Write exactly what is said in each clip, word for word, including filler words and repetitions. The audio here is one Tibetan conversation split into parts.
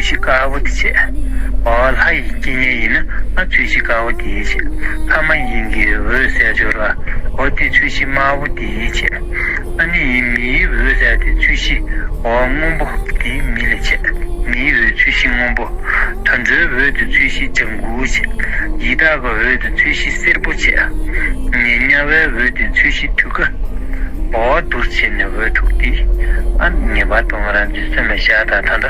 ཚོས་གཞི་དཀར་པོ་དེ་བྱས། འོ་ལྷ་ཡི་སྐྱེ་གནས་ཡིན་ན་ཨ་ཚོས་གཞི་དཀར་པོ་དེ་བྱས། ལྷ་མ་ཡིན་གྱི་འོད་གསལ་སྦྱོར་བ་འོ་དེ་ཚོས་གཞི་དམར་པོ་དེ་བྱས། ཨ་ནི་ཡིན་མིའི་འོད་གསལ་དེ་ཚོས་གཞི་འོ་སྔོན་པོ་དེ་མི་ལ་བྱས། མིའི་འོད་ཚོས་གཞི་སྔོན་པོ། དུད་འགྲོའི་འོད་དེ་ཚོས་གཞི་ལྗང་གུ་བྱས། ཡི་དྭགས་ཀྱི་འོད་དེ་ཚོས་གཞི་སེར་པོ་བྱས། ངེད་དམྱལ་བའི་འོད་དེ་ཚོས་གཞི་དུད་ཁ། འོ་དུར་བྱས་ནས་འོད་དྲུག་སྟེ། ཨ་ངེས་པར་དུ་ང་རང་ཚོའི་སེམས་ལ་བཞག་དང་ད་ལྟ་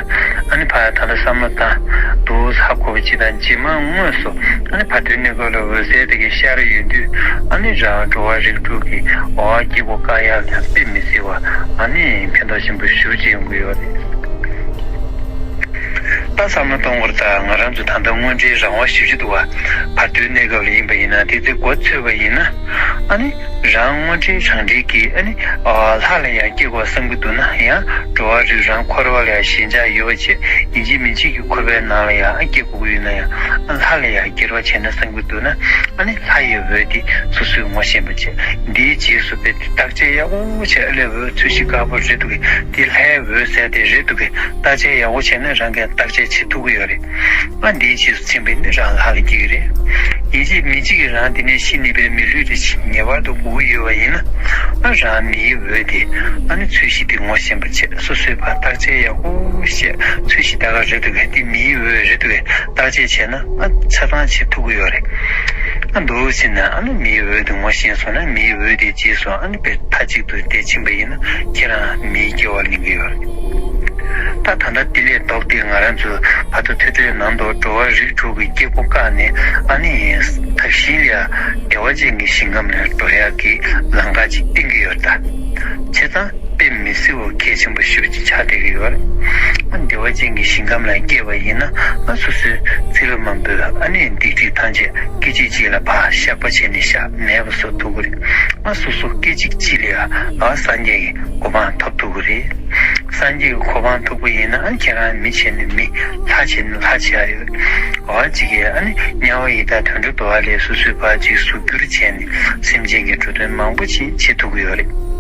ཨ་ནི་ཕར་ད་ལྟ་བསམ་བློ་བཏང་། དུ་ཧ་གོ་བ་ཅི་དང་ཇི་མ་དངོས་སུ་ཨ་ནི་བར་དོའི་གནས་སྐབས་ལ་འོད་གསལ་དེ་གའི་ཤར་ཡོང་དུས་ཨ་ནི་རང་འགྲོ་བ་རིགས་དྲུག་གི་འོ་སྐྱེ་སྒོ་བཀག་ཡག་ལ་དཔེ་མི་སྲིད་པ་ཨ་ནི་ཕན་ཐོགས་ཆེན་པོ་ཞེ་པོ་ཅིག་ཡོང་གི་ཡོད་རེད། ད་བསམ་བློ་གཏོང་བར་ད་ང་རང་ཚོ་ད་ལྟ་དངོས་འབྲེལ་རང་དབང་ཞེ་པོ་ཅིག་འདུག་བ། བར་དོའི་གནས་སྐབས་ལ་ཡིན་པ་ཡིན་ན་དེ་ཚོའི་མགོ་ཚོས་པ་ཡིན་ན། ཨ་ནི་རང་དངོས་འབྲེལ་རང་འབྲེལ་གྱིས་ཨ་ནི་ཨ་ལྷ་ལ་ཡང་སྐྱེ་དགོས་བསམ་གྱི་འདུག་ན་ཡང་འགྲོ་བ་རིགས་རང་འཁོར་བ་ལ་ཡང་ཞེན་ཆགས་ཡོད་པ་བྱས་ཡིན་གཅིག་མིན་གཅིག་གི་འཁོར་བའི་ནང་ལ་ཡང་ཨ་སྐྱེ་དགོས་ཀྱི་ཡོད་ན་ཡང་ཨ་ལྷ་ལ་ཡང་སྐྱེ་རོགས་བྱས་ན་བསམ་གྱི་འདུག་ན། ཨ་ནི་ལྷ་ཡི་འོད་དེ་སོ་སོས་ངོ་ཤེས་པ་བྱས། འདིའི་རྗེས་སུ་དཔེ་དེ་བརྟག་དཔྱད་ཡག་པོ་བྱས། ཨ་ལས་འོད་ཚོས་གཞི་དཀར་པོ་རེད་འདུག་གས། དེ་ལྷའི་འོད་ཟེར་དེ་རེད་འདུག་གས། བརྟག་དཔྱད་ཡག་པོ་བྱས་ན་རང་གིས་བརྟག་དཔྱད་བྱེད་ཐུབ་ཀྱི་ཡོད་རེད། ཨ་འདིའི་རྗེས་སུ་ཕྱིན་པས་ནི་རང་ལྷ་ལ་སྐྱེ་གི་རེད། ཡིན་གཅིག་མིན་གཅིག་གིས་རང་འདི་ནས་ཤི་ནས་པའི་མི་ལུས་དེ་ངེས་པར་དུ་དགོས་ཀྱི་ཡོད་པ་ཡིན་ན། ཨ་རང་མིའི་འོད་དེ་ཨ་ནི་ཚོས་གཞི་དེ་ངོ་ཤེས་པ་བྱས། སོ་སོས་ཕར་བརྟག་དཔྱད་ཡག་པོ་བྱས། ཚོས་གཞི་ད་ག་རེད་འདུག་གས། དེ་མིའི་འོད་རེད་འདུག་གས། བརྟག་དཔྱད་བྱས་ན་ཨ་ཆ་ཚང་བྱེད་ཐུབ་ཀྱི་ཡོད་རེད། ཨ་འདུག་ཟེར་ན་ཨ་ནི་མིའི་འོད་དེ་ངོ་ཤེས་སོང་ན་མིའི་འོད་དེ་རྗེས་སུ་ཨ་ནི་དཔེ་མཐའ་གཅིག་ཏུ་དེ་ཕྱིན་པ་ཡིན་ན་ཁྱེད་རང་མིའི་སྐྱེ་བ་ལེན་གྱི་ཡོད་རེད། ད་ད་ལྟ་དེ་ལས་ལྡོག་སྟེ་ང་རང་ཚོ་བར་དོ་ཐོས་གྲོལ་ནང་དུ་འགྲོ་བ་རིགས་དྲུག་གི་སྐྱེ་སྒོ་བཀག་ནས་ཨ་ནི་དག་ཞིང་ལ་བདེ་བ་ཅན་གྱི་ཞིང་ཁམས་ལ་འགྲོ་ཡག་གི་ལམ་ཁ་ཅིག་བསྟན་གྱི་ཡོད་ད། བྱས་ཙང་དཔེ་མི་སྲིད་པ་གལ་ཆེན་པོ་ཞེ་པོ་ཅིག་ཆགས་བསྡད་ཀྱི་ཡོད་རེད། བདེ་བ་ཅན་གྱི་ཞིང་ཁམས་ལ་སྐྱེས་པ་ཡིན་ན་ཨ་སོ་སོའི་ཚེ་རབས་མང་པོའི་ཨ་ནི་སྡིག་སྒྲིབ་ཐམས་ཅད་སྐད་ཅིག་གཅིག་ལ་ཕར་བཤགས་པ་བྱས་ནས་བཤགས་མེད་པ་བཟོ་ཐུབ་ཀྱི་རེད། ཨ་སོ་སོ་སྐད་ཅིག་གཅིག་ལ་ཡང་ཨ་སངས་རྒྱས་ཀྱི་གོ་འཕང་ཐོབ་ཐུབ་ཀྱི་རེད། སངས་རྒྱས་ཀྱི་གོ་འཕང་ཐོབ་པ་ཡིན་ན་ཨ་ཁྱེད་རང་མི་བྱས་ནས་མི། ལྷ་བྱས་ནས་ལྷ་བྱེད་ཡ་ཡོད། འོ་གཅིག་གིས་ཨ་ནི་དམྱལ་བ་ཡི་དྭགས་དུད་འགྲོ་འགྲོ་བ་ལས་སོ་སོའི་བར་གཅིག་གཟུགས་འགྱུར་བྱས་ནས་སེམས་ཅན་གྱི་འགྲོ་དོན་མང་པོ་ཅིག་བྱེད་ཐུབ་ཀྱི་ཡོད་རེད།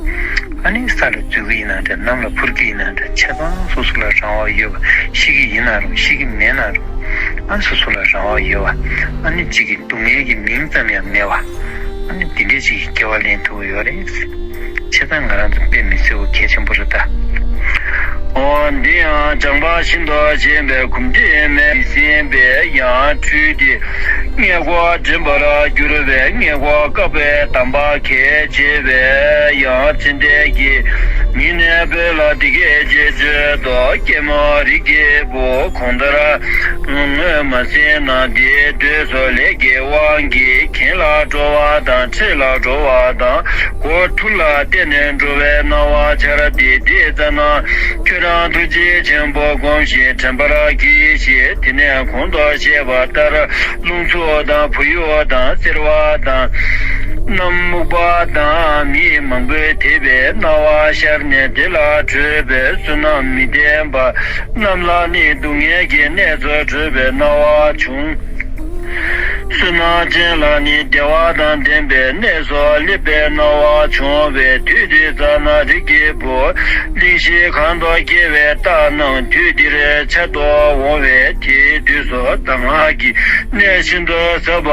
ཨ་ནི་ས་ལ་འཛུལ་གྱི་ཡིན་ན་འདྲ། གནམ་ལ་འཕུར་གྱི་ཡིན་ན་འདྲ། ཆ་ཚང་སོ་སོ་ལ་རང་དབང་ཡོད་པ། ཤི་གི་ཡིན་ན་རུང་ཤི་གི་མེད་ན་རུང་ཨ་སོ་སོ་ལ་རང་དབང་ཡོད་པ། ཨ་ནི་གཅིག་གི་སྡུག་བསྔལ་གྱི་མིང་ཙམ་ཡང་མེད་པ། ཨ་ནི་འདི་འདྲས་ཅིག་གི་སྐྱེ་བ་ལེན་ཐུབ་ཀྱི་ཡོད་རེད། བྱས་ཙང་ང་རང་ཚོ་དཔེ་མི་སྲིད་པ་གལ་ཆེན་པོ་རེད་ད། འོ་འདི་ཡང་སྦྱངས་པ་ཤིན་ཏུ་ཆེན་པོས་གོམས་འདྲིས་མེད་པའི་སེམས་པས་ཡང་འཁྲུལ་ཏེ་མངལ་སྒོ་འདྲེན་པར་གྱུར་པའི་མངལ་སྒོ་བཀག་པའི་གདམས་པ་གལ་ཆེ་བས་ཡང་ཚེ་འདས་ཀྱིས་ཉིད་ནས་བོད་ལ་འདི་སྐད་ཅེས་བརྗོད་དོ། ཀྱེ་མ་རིགས་ཀྱི་བུ་གང་ལྟར་ངོ་མ་ཟིན་ན་འདི་དུས་སུ་ལས་ཀྱི་དབང་གིས་གྱེན་ལ་འགྲོ་བ་དང་འཁྲིས་ལ་འགྲོ་བ་དང་། སྒོ་དྲུག་ལ་བརྟེན་ནས་འགྲོ་བའི་སྣང་བ་འཆར་ཏེ་འདི་ཙ་ན་ཁྱོད་རང་ཐུགས་རྗེ་ཆེན་པོ་བསྒོམ་ཞིང་དྲན་པར་གྱིས་ཤིག་དེ་ནས་གོང་དུ་བཤད་པ་ལྟར་རླུང་འཚུབ་དང་བུ་ཡུག་དང་སེར་བ་དང་། གནམ་སྨུག་པ་དང་མི་མང་པོས་དེད་པའི་སྣང་བ་ཤར་ནས་དེ་ལ་འཕྲོས་པའི་བསོད་ནམས་མི་ལྡན་པ་རྣམས་ལ་ནི་སྡུག་བསྔལ་གྱི་གནས་སུ་བྲོས་པའི་སྣང་བ་བྱུང་། བསོད་ནམས་ཅན་ལ་ནི་བདེ་བ་དང་ལྡན་པའི་གནས་སུ་སླེབས་པའི་སྣང་བ་བྱུང་བའི་དུས་དེ་ཙ་ན་རིགས་ཀྱི་བུ་གླིང་བཞི་གང་དུ་སྐྱེ་བའི་རྟགས་རྣམས་དུས་འདིར་འཆར་དུ་འོང་བས་དེའི་དུས་སུ་གདམས་ངག་གི་གནས་ཤིན་ཏུ་ཟབ་པ་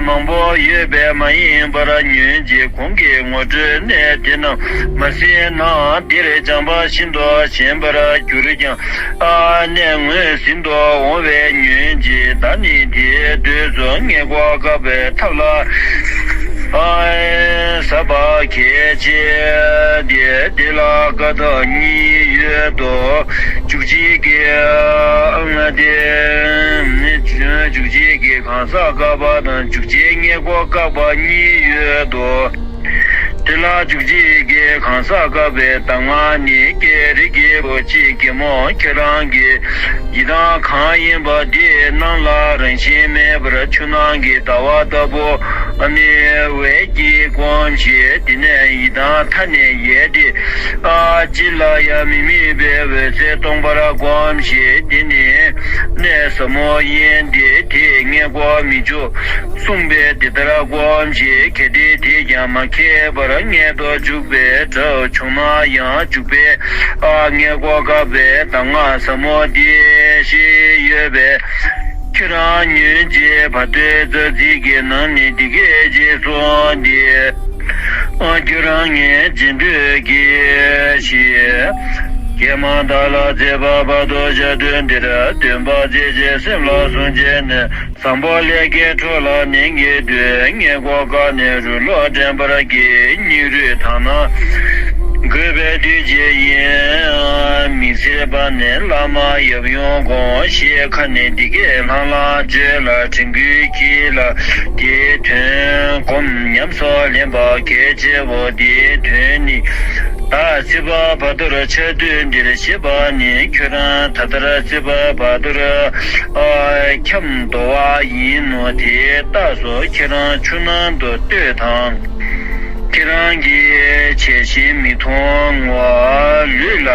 མང་པོ་ཡོད་པས་མ་ཡེངས་པར་ཉོན་ཅིག་གོང་གི་ངོ་སྤྲོད་གནས་དེ་རྣམས་མ་ཟིན་ན་འདིར་སྦྱངས་པ་ཤིན་ཏུ་ཞན་པར་འགྱུར་ཀྱང་། ཨ་ནས་ངོས་ཟིན་དུ་འོང་བས་ཉོན་ཅིག་ད་ནི་དེའི་དུས་སུ་མངལ་སྒོ་བཀག་པའི་ཐབས་ལ་ཨ་ཟབ་པ་གལ་ཆེ་སྟེ། དེ་ལ་བཀག་ཐབས་གཉིས་ཡོད་དོ། འཇུག་བྱེད་ཀྱི་ཨ་དེ་འཇུག་བྱེད་ཀྱི་གང་ཟག་བཀག་པ་དང་འཇུག་བྱེད་མངལ་སྒོ་བཀག་པ་གཉིས་ཡོད་དོ། དེ་ལ་འཇུག་བྱེད་ཀྱི་གང་ཟག་བཀག་པའི་གདམས་ངག་ནི། ཀྱེ་རིགས་ཀྱི་བུ་ཅིག་གེ་མོ་ཁྱེད་རང་གི་ཡི་དམ་གང་ཡིན་པ་དེའི་ནང་ལ་རང་བཞིན་མེད་པར་ཆུ་ནང་གི་ཟླ་བ་ལྟ་བུ་ནི་འོད་ཀྱིས་བསྒོམ་ཞིང་། དེ་ནས་ཡི་དམ་མཐའ་ནས་ཡལ་ཏེ་ཨ་ཅི་ལ་ཡང་མི་དམིགས་པའི་འོད་ཟེར་སྟོང་པར་བསྒོམ་ཞིང་། དེ་ནི་གནས་ཟབ་མོ་ཡིན་ཏེ་དེས་མངལ་སྒོ་མི་འཇུག་གསུངས་པས་འདི་ལྟར་བསྒོམ་ཞིང་། གལ་ཏེ་དེས་ཀྱང་མ་ཁེགས་པར་མངལ་དུ་འཇུག་པའི་གྲབས་བྱུང་ན་ཡང་འཇུག་པའི་ཨ་མངལ་སྒོ་བཀག་པའི་གདམས་ངག་ཟབ་མོ་འདི་ ཅི་ཡོད་པས། ཁྱོད་རང་ཉོན་ཅིག་བར་དོའི་རྩ་ཚིག་གི་ནང་ནས་འདི་སྐད་ཅེས་གསུངས་ཏེ། ཁྱོད་རང་ངའི་རྗེས་འགྲོས་ཀྱིས་ཞེས། ཀྱེ་མ་བདག་ལ་བརྩེ་བ་བར་དུ་བྱ་དུས་འདིར། འདུན་པ་བརྩེ་ཆེན་སེམས་ལ་ཟུང་བྱས་ནས། བཟང་པོ་ལས་ཀྱི་འཕྲོ་ལ་ནན་གྱིས་སྡོད། མངལ་སྒོ་བཀག་ནས་རུས་ལོག་འདྲེན་པར་བགྱི། སྙིང་རུས་དག་ན་དགོས་པའི་དུས་བྱེད་ཡིན། མི་སྲིད་པ་ནས་བླ་མ་ཡབ་ཡུམ་དགོངས། ཞེས་ཁ་ནས་འདི་སྐད་ལྷང་ལྷང་བརྗོད་ལ། དྲན་སྐུལ་གྱིས་ལ་དེའི་དོན་སྒོམ་ཉམས་སུ་ལེན་པ་གལ་ཆེའོ། དེའི་དོན་ནི། བདག་སྲིད་པ་བར་དོར་འཆར་དུས་འདིར། ཞེས་པ་ནི་ཁྱོད་རང་ད་ལྟར་སྲིད་པ་བར་དོར་འཁྱམས་འདུག་པ་ཡིན་ནོ། དེའི་རྟགས་སུ་ཁྱེད་རང་ཆུ་ནང་དུ་ལྟོས་དང་། ཁྱེད་རང་གིས་བྱད་བཞིན་མི་མཐོང་བ། ལུས་ལ་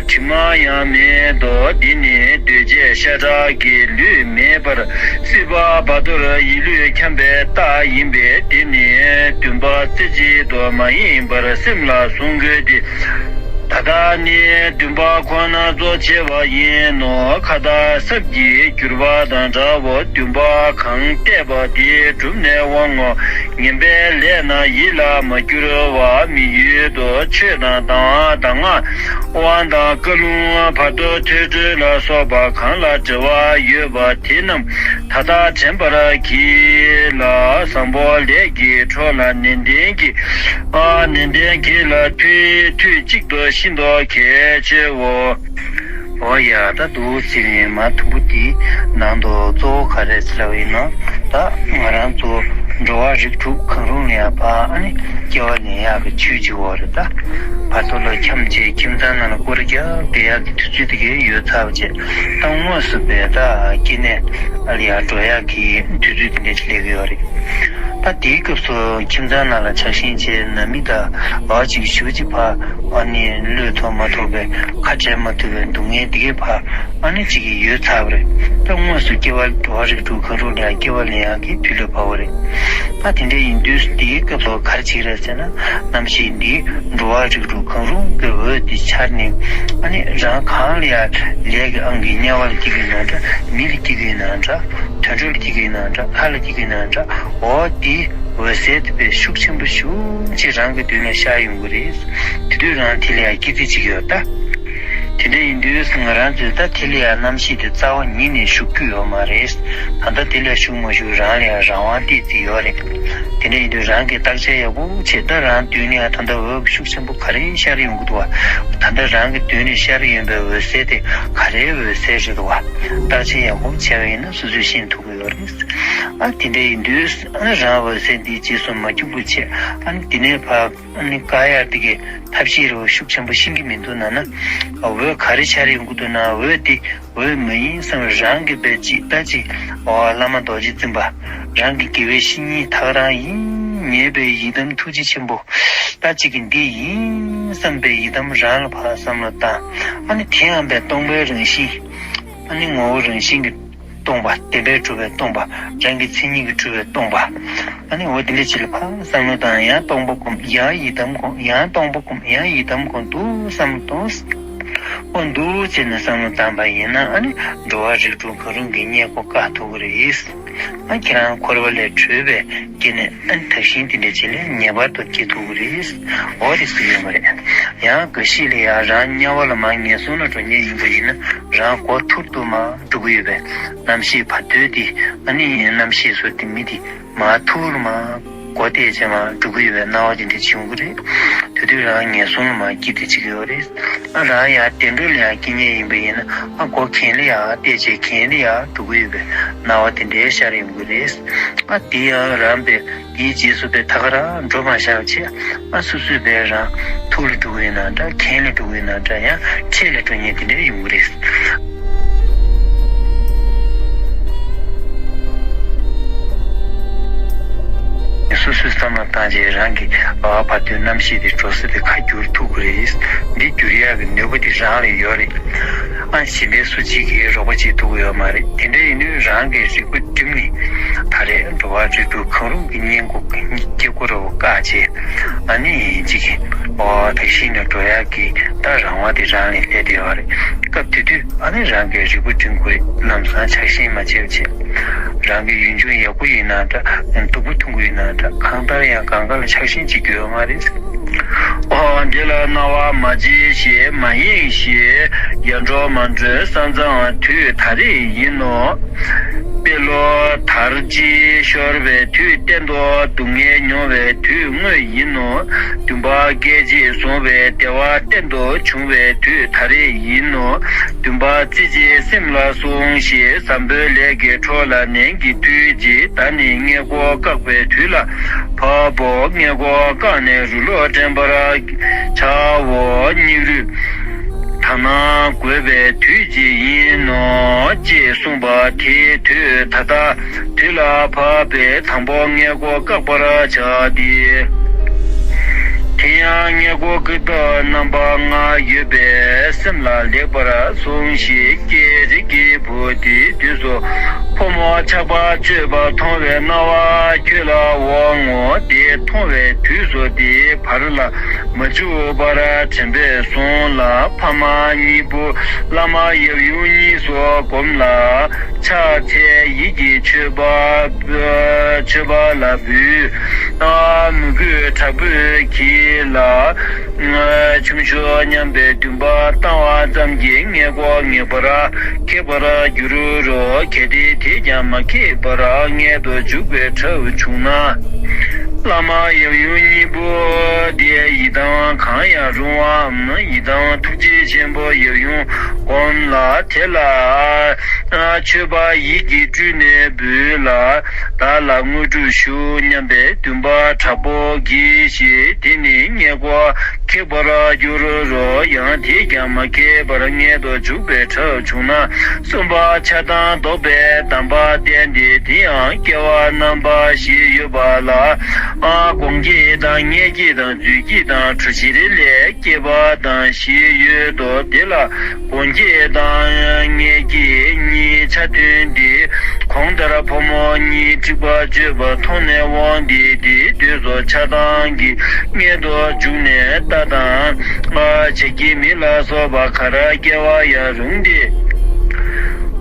དྲི་མ་ཡང་མེད་དོ། འདི་ནི་འདུས་བྱས་ཤ་ཁྲག་གི་ལུས་མེད་པར་སྲིད་པ་བར་དོར་ཡིད་ལུས་འཁྱམས་པའི་རྟགས་ཡིན་པས། འདི་ནི་འདུན་པ་རྩེ་གཅིག་ཏུ་མ་ཡེངས་པར་སེམས་ལ་བཟུང་དགོས་ཏེ། ད་ལྟ་ནི་འདུན་པ་ཁོ་ན་གཙོ་ཆེ་བ་ཡིན་ནོ། ཁ་དར་སྲབ་ཀྱིས་བསྒྱུར་བ་དང་འདྲ་བོ། འདུན་པ་གང་གཏད་པ་དེ་གྲུབ་ནས་འོང་ངོ་། ངན་པའི་ལས་རྣམས་ཡིད་ལ་མ་བསྒྱུར་བར། མི་ཡུལ་དུ་ཆོས་དང་གདམས་ངག་དབང་དང་བཀའ་ལུང་བར་དོ་ཐོས་གྲོལ་ལ་སོགས་པ་གང་ལ་འབྲེལ་བ་ཡོད་པ་དེ་རྣམས་ད་ལྟ་དྲན་པར་གྱིས་ལ། བཟང་པོ་ལས་ཀྱི་འཕྲོ་ལ་ནན་ཏན་གྱིས། ཨ་ནན་ཏན་གྱིས་ལ་ཐུན་ཐུན་གཅིག་ཏུ་ཤིན་ཏུ་གལ་ཆེའོ། འོ་ཡ། ད་འདུག་ཟེར་ནས་མ་དུམ་བུ་འདིའི་ནང་དུ་གཙོ་བོ་ག་རེ་ཟེར་ལབ་ཡིན་ན། ད་ང་རང་ཚོ་འགྲོ་བ་རིགས་དྲུག་གང་རུང་ལ་ཡང་ཕར་ཨ་ནི་སྐྱེ་བ་ལེན་ཡག་གི་ཆོས་ཅིག་ཡོད་རེད། ད་བར་དོ་ལ་འཁྱམས་བྱས་ཁྱིམ་ཚང་ནང་ལ་སྐོར་རྒྱག་བསྡད་ཡག་གི་དུས་ཚོད་དེ་གའི་ཡོལ་ཚར་བ་བྱས། ད་དངོས་སུ་བས་ད་སྐྱེ་གནས་ལ་ཡང་འགྲོ་ཡག་གི་དུས་ཚོད་དེ་འདྲ་ཅིག་སླེབས་ཀྱི་ཡོད་རེད། ད་དེའི་སྐབས་སུ་ཁྱིམ་ཚང་ནང་ལ་ཆགས་ཞེན་བྱས་ནང་མི་དང་འབའ་ཅིག་ཞུ་ཅིག་ཕར་ཨ་ནི་བློས་ཐོངས་མ་ཐུབ་པའི་ཁ་བྲལ་མ་ཐུབ་པའི་སྡུག་བསྔལ་དེ་གའི་ཕར་ཨ་ནི་ཅིག་གི་ཡོལ་ཚར་བ་རེད། ད་དངོས་སུ་སྐྱེ་བ་འགྲོ་བ་རིགས་དྲུག་གང་རུང་ལ་སྐྱེ་བ་ལེན་ཡག་གི་དུས་ལ་བབ་པ་རེད། ད་དེ་འདྲ་ཡིན་དུས་དེའི་སྐབས་སུ་ག་རེ་བྱེད་ཀྱི་རེད་ཟེར་ན། རྣམ་ཤེས་འདི་འགྲོ་བ་རིགས་དྲུག་གང་རུང་གི་འོད་དེ་འཆར་ནས། ཨ་ནི་རང་གང་ལ་ཡང་ལས་ཀྱི་ཨང་གི་དམྱལ་བ་ལ་སྐྱེ་གི་ཡིན་ན་འདྲ། མི་ལ་སྐྱེ་གི་ཡིན་ན་འདྲ། དུད་འགྲོ་ལ་སྐྱེ་གི་ཡིན་ན་འདྲ། ལྷ་ལ་སྐྱེ་གི་ཡིན་ན་འདྲ། འོ་དེའི་འོད་གསལ་དེ་དཔེ་ཤུགས་ཆེན་པོ་ཞེ་པོ་ཅིག་རང་གི་མདུན་ལ་ཤར་ཡོང་གི་རེད། དེ་དུས་རང་དེ་ལ་ཡང་སྐྱེ་རྩིས་བྱེད་ཀྱི་ཡོད་ད། དེ་འདྲ་ཡིན་དུས་ང་རང་ཚོས་ད་དེ་ལ་ཡང་རྣམ་ཤེས་དེ་རྩ་བ་ཉིད་ནས་ཞུགས་རྒྱུ་ཡོད་མ་རེད། ད་ལྟ་དེ་ལ་ཞུགས་མ་ཞུགས་རང་ལ་ཡང་རང་དབང་ཏོག་ཙམ་ཡོད་རེད། དེ་འདྲ་ཡིན་དུས་རང་གིས་བརྟག་དཔྱད་ཡག་པོ་བྱེད། ད་རང་མདུན་ནས་ད་ལྟ་འོད་ཤུགས་ཆེན་པོ་ག་རེ་ཤར་ཡོང་གི་འདུག་བ། ད་ལྟ་རང་གི་མདུན་ནས་ཤར་ཡོང་པའི་འོད་གསལ་དེ་ག་རེའི་འོད་གསལ་རེད་འདུག་བ། བརྟག་དཔྱད་ཡག་པོ་བྱས་པ་ཡིན་ན་སོ་སོས་ཤེས་ཐུབ་ཀྱི་ཡོད་རེད། ཨ་དེ་འདྲ་ཡིན་དུས་ཨ་རང་འོད་གསལ་འདིའི་རྗེས་སུ་མ་རྒྱུག་པ་བྱེད། ཨ་ནི་དེ་ནས་ཕར་ཨ་ནི་བཀག་ཡག་དེ་གའི་ཐབས་ཤེས་རེ་བ་ཤུགས་ཆེན་པོ་ཤེས་ཀྱི་མི་འདུག་ན་ན། འོད་ག་རེ་ཤར་ཡོང་གི་འདུག་ན། འོད་དེ་འོད་མ་ཡིན་བསམ། རང་གི་བས་ཅིག་ད་ཅིག་འོ་བླ་མ་རྡོ་རྗེ་འཛིན་པ། རང་གི་དགེ་བའི་བཤེས་གཉེན་ད་ག་རང་ཡིན། ཉེས་པའི་ཡི་དམ་ཐུགས་རྗེ་ཆེན་པོ་ད་ཅིག་གི་འདི་ཡིན་བསམ་པའི་ཡི་དམ་རང་ལ་ཕར་བསམ་བློ་བཏང་། ཨ་ནི་དེ་ཡང་བས་སྟོང་པའི་རང་བཞིན། ཨ་ནི་ངོ་བོ་རང་བཞིན་གྱི་སྟོང་པ། བདེན་པས་གྲུབ་པའི་སྟོང་པ། རང་གི་མཚན་ཉིད་ཀྱིས་གྲུབ་པའི་སྟོང་པ། ཨ་ནི་འོ་དེ་འདྲ་ཅིག་ལ་ཕར་བསམ་བློ་བཏང་། ཡང་སྟོང་པ་སྒོམ། ཡང་ཡི་དམ་སྒོམ། ཡང་སྟོང་པ་སྒོམ། ཡང་ཡི་དམ་སྒོམ། འདུག་བསམ་བློ་གཏོང་། འོ་འདུག་བྱས་ནས་བསམ་བློ་བཏང་པ་ཡིན་ན། ཨ་ནི་འགྲོ་བ་རིགས་དྲུག་གང་རུང་གི་མངལ་སྒོ་བཀག་ཐུབ་ཀྱི་རེད། ཨ་ཁྱེད་རང་འཁོར་བ་ལས་གྲོལ་བའི་སྐྱེ་གནས་ཨ་ནི་དག་ཞིང་དེ་འདྲ་ཅིག་ལ་ངེས་པར་དུ་སྐྱེ་ཐུབ་ཀྱི་རེད། འོ་དེ་ཟེར་ཡོད་མ་རེད། ཡང་འགའ་ཞིག་ལ་ཡང་རང་དམྱལ་བ་ལ་མར་ངན་སོང་ལ་འགྲོ་མཁན་ཡིན་པ་ཡིན་ན། རང་མགོ་ཐུར་དུ་མར་འགྲོ་གི་ཡོད་པས། རྣམ་ཤེས་བར་དོའི་དེ་ཨ་ནི་རྣམ་ཤེས་སུ་དེ་མི་དེ་མར་ཐུར་མར་མགོ་བཏེགས་བྱས་མར་འགྲོ་གི་ཡོད་པའི་སྣང་བ་དེ་འདྲ་བྱུང་གི་རེད། དེ་དུས་རང་ངན་སོང་ལ་མར་སྐྱེ་དེ་བྱེད་ཀྱི་ཡོད་རེད། ཨ་རང་ཡང་བདེ་འགྲོ་ལ་ཡང་སྐྱེ་མཁན་ཡིན་པ་ཡིན་ན། ཨ་མགོ་གྱེན་ལ་ཡར་བཏེགས་བྱས་གྱེན་ལ་ཡར་འགྲོ་གི་ཡོད་པའི་སྣང་བ་དེ་འདྲའི་ཤར་ཡོང་གི་རེད། ཨ་དེ་ཡང་རང་པས་དེའི་རྗེས་སུ་པས་ད་ག་རང་འགྲོ་མ་བཞག་བྱས། ཨ་སོ་སོས་པས་རང་ཐུར་ལ་འགྲོ་གི་ཡིན་ན་འདྲ། གྱེན་ལ་འགྲོ་གི་ཡིན་ན་འདྲ། ཡང་འཕྲེད་ལ་འགྲོ་མཁན་དེ་འདྲ་ཡོང་གི་རེད། སོ་སོས་བསམ་བློ་བཏང་རྗེས་རང་གི་བར་དོའི་རྣམ་ཤེས་དེ་འགྲོ་ས་དེ་ཁ་བསྒྱུར་ཐུབ་ཀྱི་རེད། འདི་བསྒྱུར་ཡག་གི་ནུས་པ་དེ་རང་ལ་ཡོད་རེད། ཨ་གཞན་པའི་སུ་གཅིག་གིས་རོགས་པ་བྱེད་ཐུབ་ཀྱི་ཡོད་མ་རེད། དེ་འདྲ་ཡིན་དུས་རང་གི་རིག་པ་བསྒྲིམས་ནས། ད་རེས་འགྲོ་བ་རིགས་དྲུག་གང་རུང་གི་མངལ་སྒོ་སྐྱེ་སྒོ་ར་བ་བཀག་བྱས། ཨ་ནི་གཅིག་གི་ ཨོ་དེ་ཤེས་ནས་འགྲོ་ཡག་གི་ད་རང་དབང་དེ་རང་ལ་སླེབས་བསྡད་ཡོད་རེད། སྐབས་དེ་དུས་ཨ་ནི་རང་གི་རིག་པ་བསྒྲིམ་དགོས། ལམ་སང་ཆགས་ཞེན་མ་བྱེད་པ་བྱེད། རང་གི་ཡུལ་ལྗོངས་ཡག་པོ་ཡིན་ན་འདྲ། སྡུག་པོ་མཐོང་གི་ཡིན་ན་འདྲ། གང་ལྟར་ཡང་གང་ག་ལ་ཆགས་ཞེན་བྱེད་རྒྱུ་ཡོད་མ་རེད། ཨོ་འདི་ལ་སྣང་བ་མ་བྱེད་ཞེས། མ་ཡེངས་ཞེས། ཡར་འགྲོ་མར་འགྲོའི་ས་མཚམས་དུས་ད་རེས་ཡིན་ནོ། དཔེ་ལོ་དར་རྒྱས་ཤོར་བའི་དུས་གཏན་དུ་སྡུག་བསྔལ་མྱོང་བའི་དུས་དངོས་ཡིན་ནོ། འདུན་པ་སྐད་ཅིག་བཟུང་བའི་བདེ་བ་གཏན་དུ་བྱུང་བའི་དུས་ད་རེས་ཡིན་ནོ། འདུན་པ་རྩེ་གཅིག་སེམས་ལ་སོང་ཞེས། བཟང་པོའི་ལས་ཀྱི་འཕྲོ་ལ་ནན་གྱིས་མཐུད་ཅིག། ད་ནི་མངལ་སྒོ་བཀག་པའི་དུས་ལ་བབ་བོ། མངལ་སྒོ་བཀག་ནས་རུ་ལོ་འདྲེན་པར་བྱའོ། སྙིགས་རུས་དག་སྣང་དགོས་པའི་དུས་ཅིག་ཡིན་ནོ། ཅེས་གསུངས་པ་དེའི་དུས་ད་ལྟ་དུས་ལ་བབ་པས་དང་པོ་མངལ་སྒོ་བཀག་པར་བྱ་སྟེ། དེ་ཡང་མངལ་སྒོ་བཀག་ཐབས་རྣམ་པ་ལྔ་ཡོད་པས་སེམས་ལ་ལེགས་པར་བཟུང་ཞིག། ཀྱེ་རིགས་ཀྱི་བུ། དེའི་དུས་སུ་ཕོ་མོ་ཆགས་པ་སྤྱོད་པ་མཐོང་བའི་སྣང་བ་ཁྱོད་ལ་འོང་ངོ་། དེ་མཐོང་བའི་དུས་སུ་དེའི་བར་ལ་མ་འཇུག་པར་དྲན་པས་བཟུང་ལ། ཕ་མ་གཉིས་པོ་བླ་མ་ཡབ་ཡུམ་གཉིས་སུ་བསྒོམ་ལ། ཕྱག་འཚལ་ཡིད་ཀྱིས་མཆོད་པ་མཆོད་པ་ལ་འབུལ། མོས་གུས་དྲག་པོས་གྱིས་ལ། ཆུང་ཤོས་སྙམ་པའི་འདུན་པ་བཏང་བ་ཙམ་གྱིས་མངལ་སྒོ་ངེས་པར་ཁེགས་པར་འགྱུར་རོ། གལ་ཏེ་དེས་ཀྱང་མ་ཁེགས་པར་མངལ་དུ་འཇུག་པའི་གྲབས་བྱུང་ན། བླ་མ་ཡབ་ཡུམ་གཉིས་པོ་དེ་ཡི་དམ་གང་ཡང་རུང་བའམ། ཡི་དམ་ཐུགས་རྗེ་ཆེན་པོ་ཡབ་ཡུམ་བསྒོམ་ལ། དེ་ལ་མཆོད་པ་ཡིད་ཀྱིས་སྤྲུལ་ནས་འབུལ་ལ། བདག་ལ་དངོས་གྲུབ་ཞུ་སྙམ་པའི་འདུན་པ་དྲག་པོ་གྱིས་ཤིག། དེ་ནི་མངལ་སྒོ་ཁེགས་པར་འགྱུར་རོ། ཡང་དེས་ཀྱང་མ་ཁེགས་པར་མངལ་དུ་འཇུག་པའི་གྲབས་བྱུང་ན། གསུམ་པ་ཆགས་སྡང་ལྡོག་པའི་གདམས་པ་བསྟན་ཏེ། དེ་ཡང་སྐྱེ་བ་རྣམ་པ་བཞི་ཡོད་པ་ལ། སྒོང་སྐྱེས་དང་མངལ་སྐྱེས་དང་རྫུས་སྐྱེས་དང་གྲོ་ཞིབ་ལས་སྐྱེས་པ་དང་བཞི་ཡོད་དོ། དེ་ལ་སྒོང་སྐྱེས་དང་མངལ་སྐྱེས་གཉིས་ཆ་མཐུན་ཏེ། གོང་ལྟར་ཕོ་མོ་གཉིས་འཁྲིག་པ་སྤྱོད་པ་མཐོང་ནས་འོངས་ཏེ། དེའི་དུས་སུ་ཆགས་སྡང་གིས་མངལ་དུ་བཅུག་ནས་རྟ་དང་བྱ་ཁྱི་མི་ལ་སོགས་པ་ག་ར་སྐྱེ་བ་ཡང་རུང་སྟེ།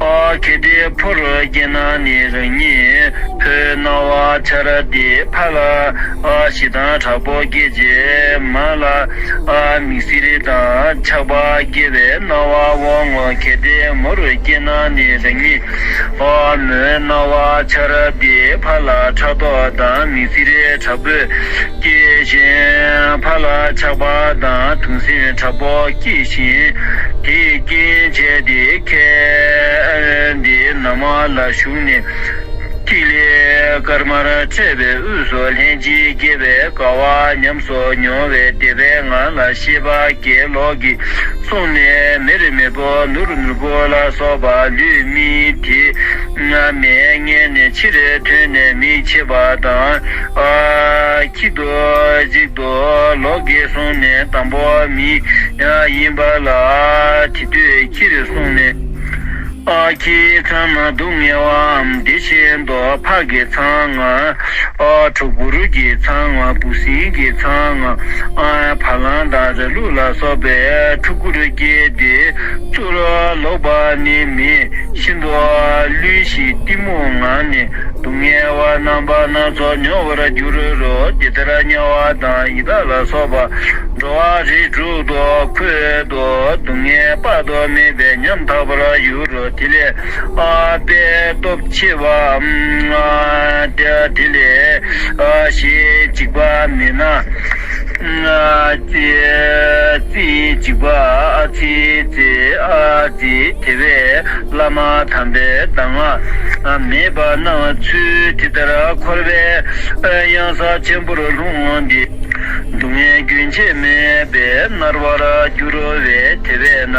གལ་ཏེ་ཕོ་རུ་སྐྱེས་ན་ནི་རང་ཉིད་ཕོའི་སྣང་བ་འཆར་ཏེ། ཕ་ལ་ཞེ་སྡང་དྲག་པོ་སྐྱེད་ཅིང་། མ་ལ་མིག་སེར་དང་ཆགས་པ་སྐྱེ་བའི་སྣང་བ་འོང་ངོ་། གལ་ཏེ་མོ་རུ་སྐྱེས་ན་ནི་རང་ཉིད་མོའི་སྣང་བ་འཆར་ཏེ། ཕ་ལ་ཕྲག་དོག་དང་མིག་སེར་དྲག་པོས་སྐྱེ་ཞིང་། ཕ་ལ་ཆགས་པ་དང་གདུང་སེམས་དྲག་པོ་སྐྱེ་ཞིང་། དེས་རྐྱེན་བྱས་ཏེ་ཁྱེར་ཏེ་ནགས་མ་ལ་ཞུགས་ནས། ཐིག་ལེ་དཀར་དམར་འཕྲད་པའི་དབུས་སུ་ལྷན་ཅིག་སྐྱེས་པའི་དགའ་བ་ཉམས་སུ་མྱོང་བའི་དད་པའི་ངང་ལ་ཤེས་པ་དགེ་ལོག་གིས་བཟུང་ནས། མེར་མེར་པོ་ནུར་ནུར་པོ་ལ་སོགས་པ་ལུས་མི་དེ་མས་མངལ་ནས་ཕྱིར་ཐོན་ནས་མིག་ཕྱེ་བ་དང་། ཨ་ཁྱི་དོ་གཅིག་ཏུ་ལོག་གིས་བཟུང་ནས། དང་པོ་མི་ཡིན་པ་ལ་དེ་དུས་ཁྱིར་བཟུང་ནས། ཨ་ཁྱིའི་ཚང་ན་སྡུག་བསྔལ་བའམ། དེ་བཞིན་དུ་ཕ་གི་ཚང་ན། ཨ་ཕྲུ་གུར་གྱི་ཚང་ན། འབུ་སྲིན་གྱི་ཚང་ན། ཨ་བ་ལང་དང་ར་ལུག་ལ་སོགས་པའི་ཕྲུ་གུར་སྐྱེས་ཏེ། གཙུག་ལག་པ་ནི་མེད། ཤིན་ཏུ་བླུན་ཞིང་གཏི་མུག་ངང་ནས་སྡུག་བསྔལ་བ་རྣམ་པ་སྣ་ཚོགས་མྱོང་བར་འགྱུར་རོ། འདི་ལྟར་དམྱལ་བ་དང་ཡི་དྭགས་ལ་སོགས་པ་འགྲོ་བ་རིགས་དྲུག་ཏུ་འཁོད་དོ། སྡུག་བསྔལ་དཔག་ཏུ་མེད་པས་ཉམ་ཐག་པར་འགྱུར་རོ། དེ་ལས་ཨ་དཔལ་སྟོབས་ཆེ་བའམ། ཨ་དེ་དེ་ལས་ཨ་ཞེས་འཇིགས་པ་མེད་ན། ཨ་ཙི་ཙི་འཇིགས་པ་ཨ་ཙི་ཙི་ཨ་ཙི། དེ་བས་བླ་མ་དམ་པས་གདམས་ངག་མེད་པ་གནང་ཚུལ་དེ་ལྟར་འཁོར་བའི་གཡང་ས་ཆེན་པོར་ལྷུང་སྟེ། སྡུག་བསྔལ་རྒྱུན་ཆད་མེད་པས་མནར་བར་འགྱུར་བས། དེ་བས་ན་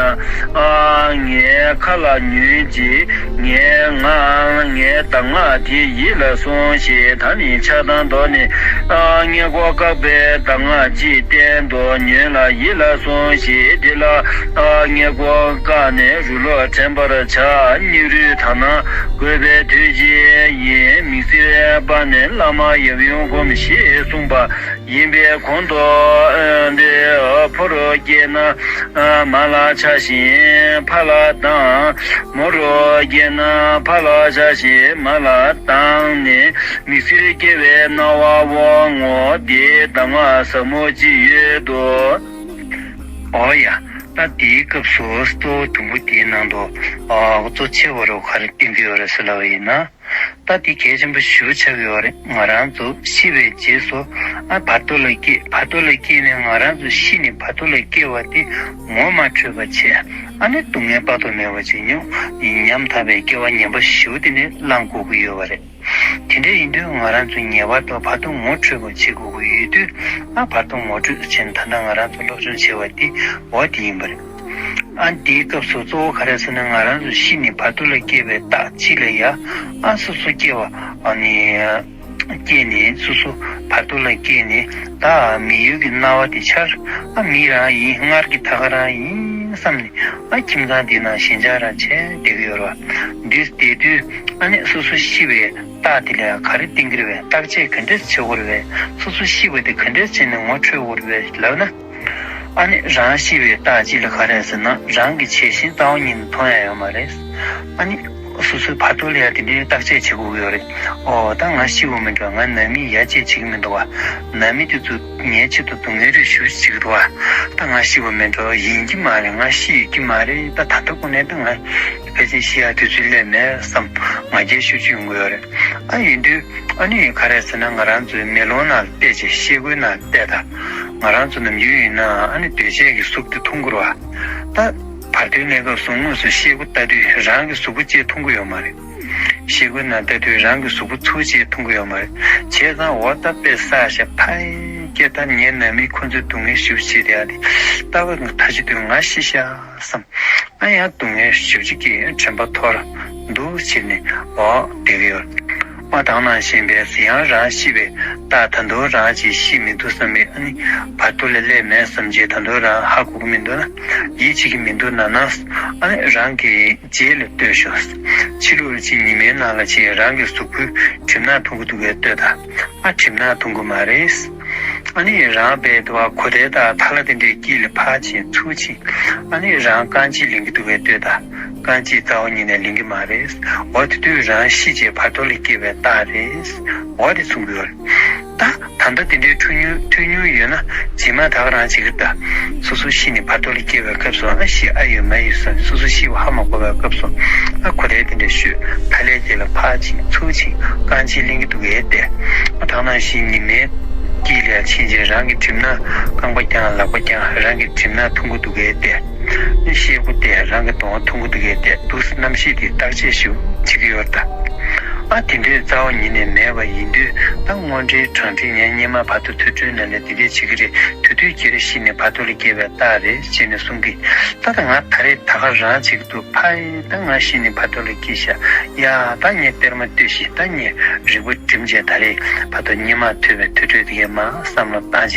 ཨ་ངའི་ཁ་ལ་ཉོན་ཅིག། ངའི་ངག་ངའི་གདམས་ངག་དེ་ཡིད་ལ་ཟུངས་ཤིག། ད་ནི་ཆགས་སྡང་བཟློག་ནས་ཨ་མངལ་སྒོ་བཀག་པའི་གདམས་ངག་ཅིག་བསྟན་ཏོ། ཉོན་ལ་ཡིད་ལ་ཟུངས་ཤིག། འདི་ལ་ཨ་མངལ་སྒོ་བཀག་ནས་རུ་ལོག་འདྲེན་པར་བྱ། སྙིགས་རུས་དག་སྣང་དགོས་པའི་དུས་ཅིག་ཡིན། མིག་སེར་སྤར་ནས་བླ་མ་ཡབ་ཡུམ་བསྒོམ་ཞེས་གསུངས་པ་ཡིན་པའི་གོང་དུ། ཨ་འདི་ ཕོ་རོག་སྐྱེས་ན་མ་ལ་ཆགས་ཤིང་ཕ་ལ་སྡང་། མོ་རོག་སྐྱེས་ན་ཕ་ལ་ཆགས་ཤིང་མ་ལ་སྡང་ནས། མིག་སེར་སྐྱེ་བའི་སྣང་བའོ། ངོ་དེའི་གདམས་ངག་ཟབ་མོ་ཅི་ཡོད་དོ། ཨོ་ཡ། ད་དེའི་སྐབས་སུ་གཙོ་བོ་དུམ་བུ་དེའི་ནང་དུ་ཨ་གཙོ་ཆེ་བ་རུ་ག་རེ་བསྟན་གྱི་ཡོད་རེད་ཟེར་ལབ་པ་ཡིན་ན། ད་དེ་གལ་ཆེན་པོ་ཞེ་པོ་ཆགས་ཀྱི་ཡོད་རེད། ང་རང་ཚོ་ཤི་བའི་རྗེས་སུ་ཨ་བར་དོ་ལ་སྐྱེས། བར་དོ་ལ་སྐྱེས་ནས་ང་རང་ཚོ་ཤི་ནས་བར་དོ་ལ་སྐྱེ་བ་དེ་ངོ་མ་འཕྲོད་པ་བྱས། ཨ་ནི་སྡུག་བསྔལ་དཔག་ཏུ་མེད་པ་ཅིག་མྱོང་། ཉམ་ཐག་པའི་སྐྱེ་བ་ངན་པ་ཞེ་པོ་དེ་ནི་བླང་དགོས་ཀྱི་ཡོད་པ་རེད། དེ་འདྲ་ཡིན་དུས་ང་རང་ཚོ་ངེས་པར་དུ་བར་དོ་ངོ་འཕྲོད་པ་བྱེད་དགོས་ཀྱི་ཡོད་དུས། ཨ་བར་དོ་ངོ་འཕྲོད་བྱས་ནས་ད་ལྟ་ང་རང་ཚོ་སློབ་སྦྱོང་བྱེད་པ་དེ་འོ་དེ་ཡིན་པ་རེད། ཨ་འདིའི་སྐབས་སུ་གཙོ་བོ་ག་རེ་ཟེར་ན། ང་རང་ཚོ་ཤི་ནས་བར་དོ་ལ་སྐྱེ་བའི་རྟགས་གཅིག་ལ་ཡ། ཨ་སོ་སོ་སྐྱེ་བ་ཨ་ནི་སྐྱེས་ནས་སོ་སོ་བར་དོ་ལ་སྐྱེས་ནས་ད་མི་ཡུལ་གྱི་སྣང་བ་དེ་འཆར། ཨ་མི་རང་ཡིན། སྔར་གྱི་ད་ག་རང་ཡིན་བསམ་ནས་ཨ་ཁྱིམ་ཚང་དེ་ནང་ཞེན་ཆགས་རང་བྱས་བསྡད་ཀྱི་ཡོད་རེད་བ། འདི་བསྡད་དུས་ཨ་ནི་སོ་སོ་ཤི་བའི་རྟགས་དེ་ལ་ག་རེ་བསྟན་གྱི་རེད་པས། བརྟག་དཔྱད་ག་འདྲས་བྱེད་དགོས་རེད་པས། སོ་སོ་ཤི་བ་དེ་ག་འདྲས་བྱས་ནས་ངོ་འཕྲོད་དགོས་རེད་པས་ལབ་ན། ཨ་ནི་རང་ཤི་བའི་རྟགས་གཅིག་ལ་ག་རེ་ཟེར་ན། རང་གི་བྱད་བཞིན་རྩ་བ་ཉིད་ནས་མཐོང་ཡ་ཡོད་མ་རེད། ཨ་ནི་སོ་སོའི་བར་དོ་ལ་ཡ་དེ་འདྲའི་བརྟག་དཔྱད་བྱེད་དགོས་ཀྱི་ཡོད་རེད། ཨོ་ད་ང་ཤི་དགོས་མི་འདུག་ང་ནང་མི་ཡ་གཅིག་བྱེད་ཀྱི་མི་འདུག་བ། ནང་མི་དེ་ཚོ་ངའི་ཆེད་དུ་སྡུག་བསྔལ་རེ་ཞུ་བྱེད་ཀྱི་འདུག་བ། ད་ང་ཤི་དགོས་མི་འདུག་ཡིན་གྱི་མ་རེད། ང་ཤི་ཡོད་ཀྱི་མ་རེད། ད་ད་ལྟ་ཁོ་ནས་ད་ང་ཕལ་ཆེར་ཤི་ཡ་དུས་ཚོད་སླེབས་མེད་བསམ། ང་རྒྱལ་ཤུགས་ཆེ་ཡོང་གི་ཡོད་རེད། ཨ་ཡིན་དུས་ཨ་ནི་ག་རེ་ཟེར་ན། ང་རང་ཚོའི་མེ་ལོང་ནང་བལྟས་བྱས། ཤེལ་སྒོའི་ནང་བལྟས། ད་ང་རང་ཚོ་ནམ་རྒྱུན་ཡིན་ན་ཨ་ནི་འདོད་ཆགས་ཀྱི་གཟུགས་དེ་མཐོང་གི་རེད་བ། ད་བར་དོའི་གནས་སྐབས་སུ་དངོས་སུ་ཤེལ་སྒོ་ལྟ་དུས་རང་གི་གཟུགས་པོ་ཅིག་མཐོང་གི་ཡོད་མ་རེད། ཤེལ་སྒོའི་ནང་ལྟ་དུས་རང་གི་གཟུགས་པོ་ཚུར་ཅིག་མཐོང་གི་ཡོད་མ་རེད། བྱས་ཙང་འོ་ད་དཔེ་བསགས་བྱས་ཕ་ཡི་སྐད། ད་ངའི་ནང་མི་ཁོ་ཚོའི་སྡུག་བསྔལ་ཞེ་པོ་བྱེད་བསྡད་ཡ་དེ། ལྟ་བ་ཐ་ཆད་དུས་ང་ཤི་ཤག་བསམ། ཨ་ཡང་སྡུག་བསྔལ་ཞེ་པོ་ཅིག་གིས་དྲན་པ་འཐོར་འདུག་བྱས་ནས་འོ་བསྡད་ཀྱི་ཡོད། ཨ་ད་ག་ནང་བཞིན་པས་ཡང་རང་ཤི་བའི་རྟགས། ད་དུང་རང་ཅིག་ཤི་མི་འདུག་བསམ་པའི་ཨ་ནི་བར་དོ་ལ་སླེབས་མེད་བསམ་བྱས། ད་དུང་རང་ཧ་གོ་གི་མི་འདུག་ན། ཡིད་ཆེས་ཀྱི་མི་འདུག་ན་ན། ཨ་ནི་རང་གི་རྗེས་ལ་ལྟོས་ཤོག་ཕྱི་ལོགས་ལ་ཕྱིན། ཉི་མའི་ནང་ལ་ཕྱིན། རང་གི་གཟུགས་པོའི་གྲིབ་ནག་མཐོང་གི་འདུག་གས་ལྟོས་དང་། ཨ་གྲིབ་ནག་མཐོང་གི་མ་རེད། ཨ་ནི་རང་དཔེ་དུ་བ་གོ་ཐལ་དང་ཐ་ལ་དེ་འདྲའི་དཀྱིལ་ལ་ཕར་ཕྱིན་ཚུར་ཕྱིན། ཨ་ནི་རང་རྐང་རྗེས་ལེན་གྱི་འདུག་གས་ལྟོས་དང་། རྐང་རྗེས་རྩ་བ་ཉིད་ནས་ལེན་གྱི་མ་རེད། འོ་དེ་དུས་རང་ཤི་རྗེས་བར་དོ་ལ་སྐྱེ་བའི་རྟགས་རེད། འོ་དེ་གསུང་གི་ཡོད་རེད། ད་ད་ལྟ་དེ་འདྲའི་འཁྲུལ་སྣང་འཁྲུལ་སྣང་ཡོད་ན། རྗེས་མ་ད་ག་རང་བྱེད་ཀྱི་རེད་ད། སོ་སོ་ཤི་ནས་བར་དོ་ལ་སྐྱེ་བའི་སྐབས་སུ་ཨ་ཤི་ཨ་ཡོད་མ་ཡོད་བསམ། སོ་སོ་ཤི་བ་ཧ་མ་གོ་བའི་སྐབས་སུ་ཨ་གོ་ཐལ་དེ་འདྲ་ཤོད། ཐ་ལའི་རྗེས་ལ་ཕར་ཕྱིན་ཚུར་ཕྱིན། རྐང་རྗེས་ལེན་གྱི་འདུག་གས་ལྟོས། ཨ་ད་ག་ནང་བཞིན་ཉི་མའི་དཀྱིལ་ལ་ཕྱིན་རྗེས་རང་གི་གྲིབ་ནག་རྐང་པ་བརྐྱངས། ལག་པ་བརྐྱངས། རང་གི་གྲིབ་ནག་མཐོང་གི་འདུག་གས་ལྟོས། ཤེལ་སྒོ་དེ་རང་གི་གདོང་མཐོང་གི་འདུག་གས་ལྟོས། འདུག་སེ་རྣམ་ཤེས་དེ་བརྟག་དཔྱད་ཞིབ་བྱེད་ཀྱི་ཡོད་ད། ཨ་དེ་འདྲའི་རྩ་བ་ཉིད་ནས་མེད་པ་ཡིན་དུས་ད་དངོས་འབྲེལ་དྲང་འབྲེལ་ངས་སྔོན་མ་བར་དོ་ཐོས་གྲོལ་ནང་ལ་དེ་འདྲས་བྱེད་ཀྱི་རེད། དེ་དུས་ཁྱེད་རང་ཤི་ནས་བར་དོ་ལ་སྐྱེ་བའི་རྟགས་རེད་ཅེས་ནས་གསུང་གི། ད་ད་ང་ད་རེས་ད་ག་རང་བྱེད་ཀྱི་འདུག་ཕ་ཡི་ད་ང་ཤི་ནས་བར་དོ་ལ་སྐྱེས་ཤག་ཡ་ད་ངས་གཏེར་མ་ལྟོས་ཤིག་ད་ངས་རིག་པ་སྒྲིམ་བྱས་ད་རེས་བར་དོ་སྔོན་མ་ཐོས་པའི་ཐོས་གྲོལ་དེ་གས་མར་བསམ་བློ་བཏང་བྱས་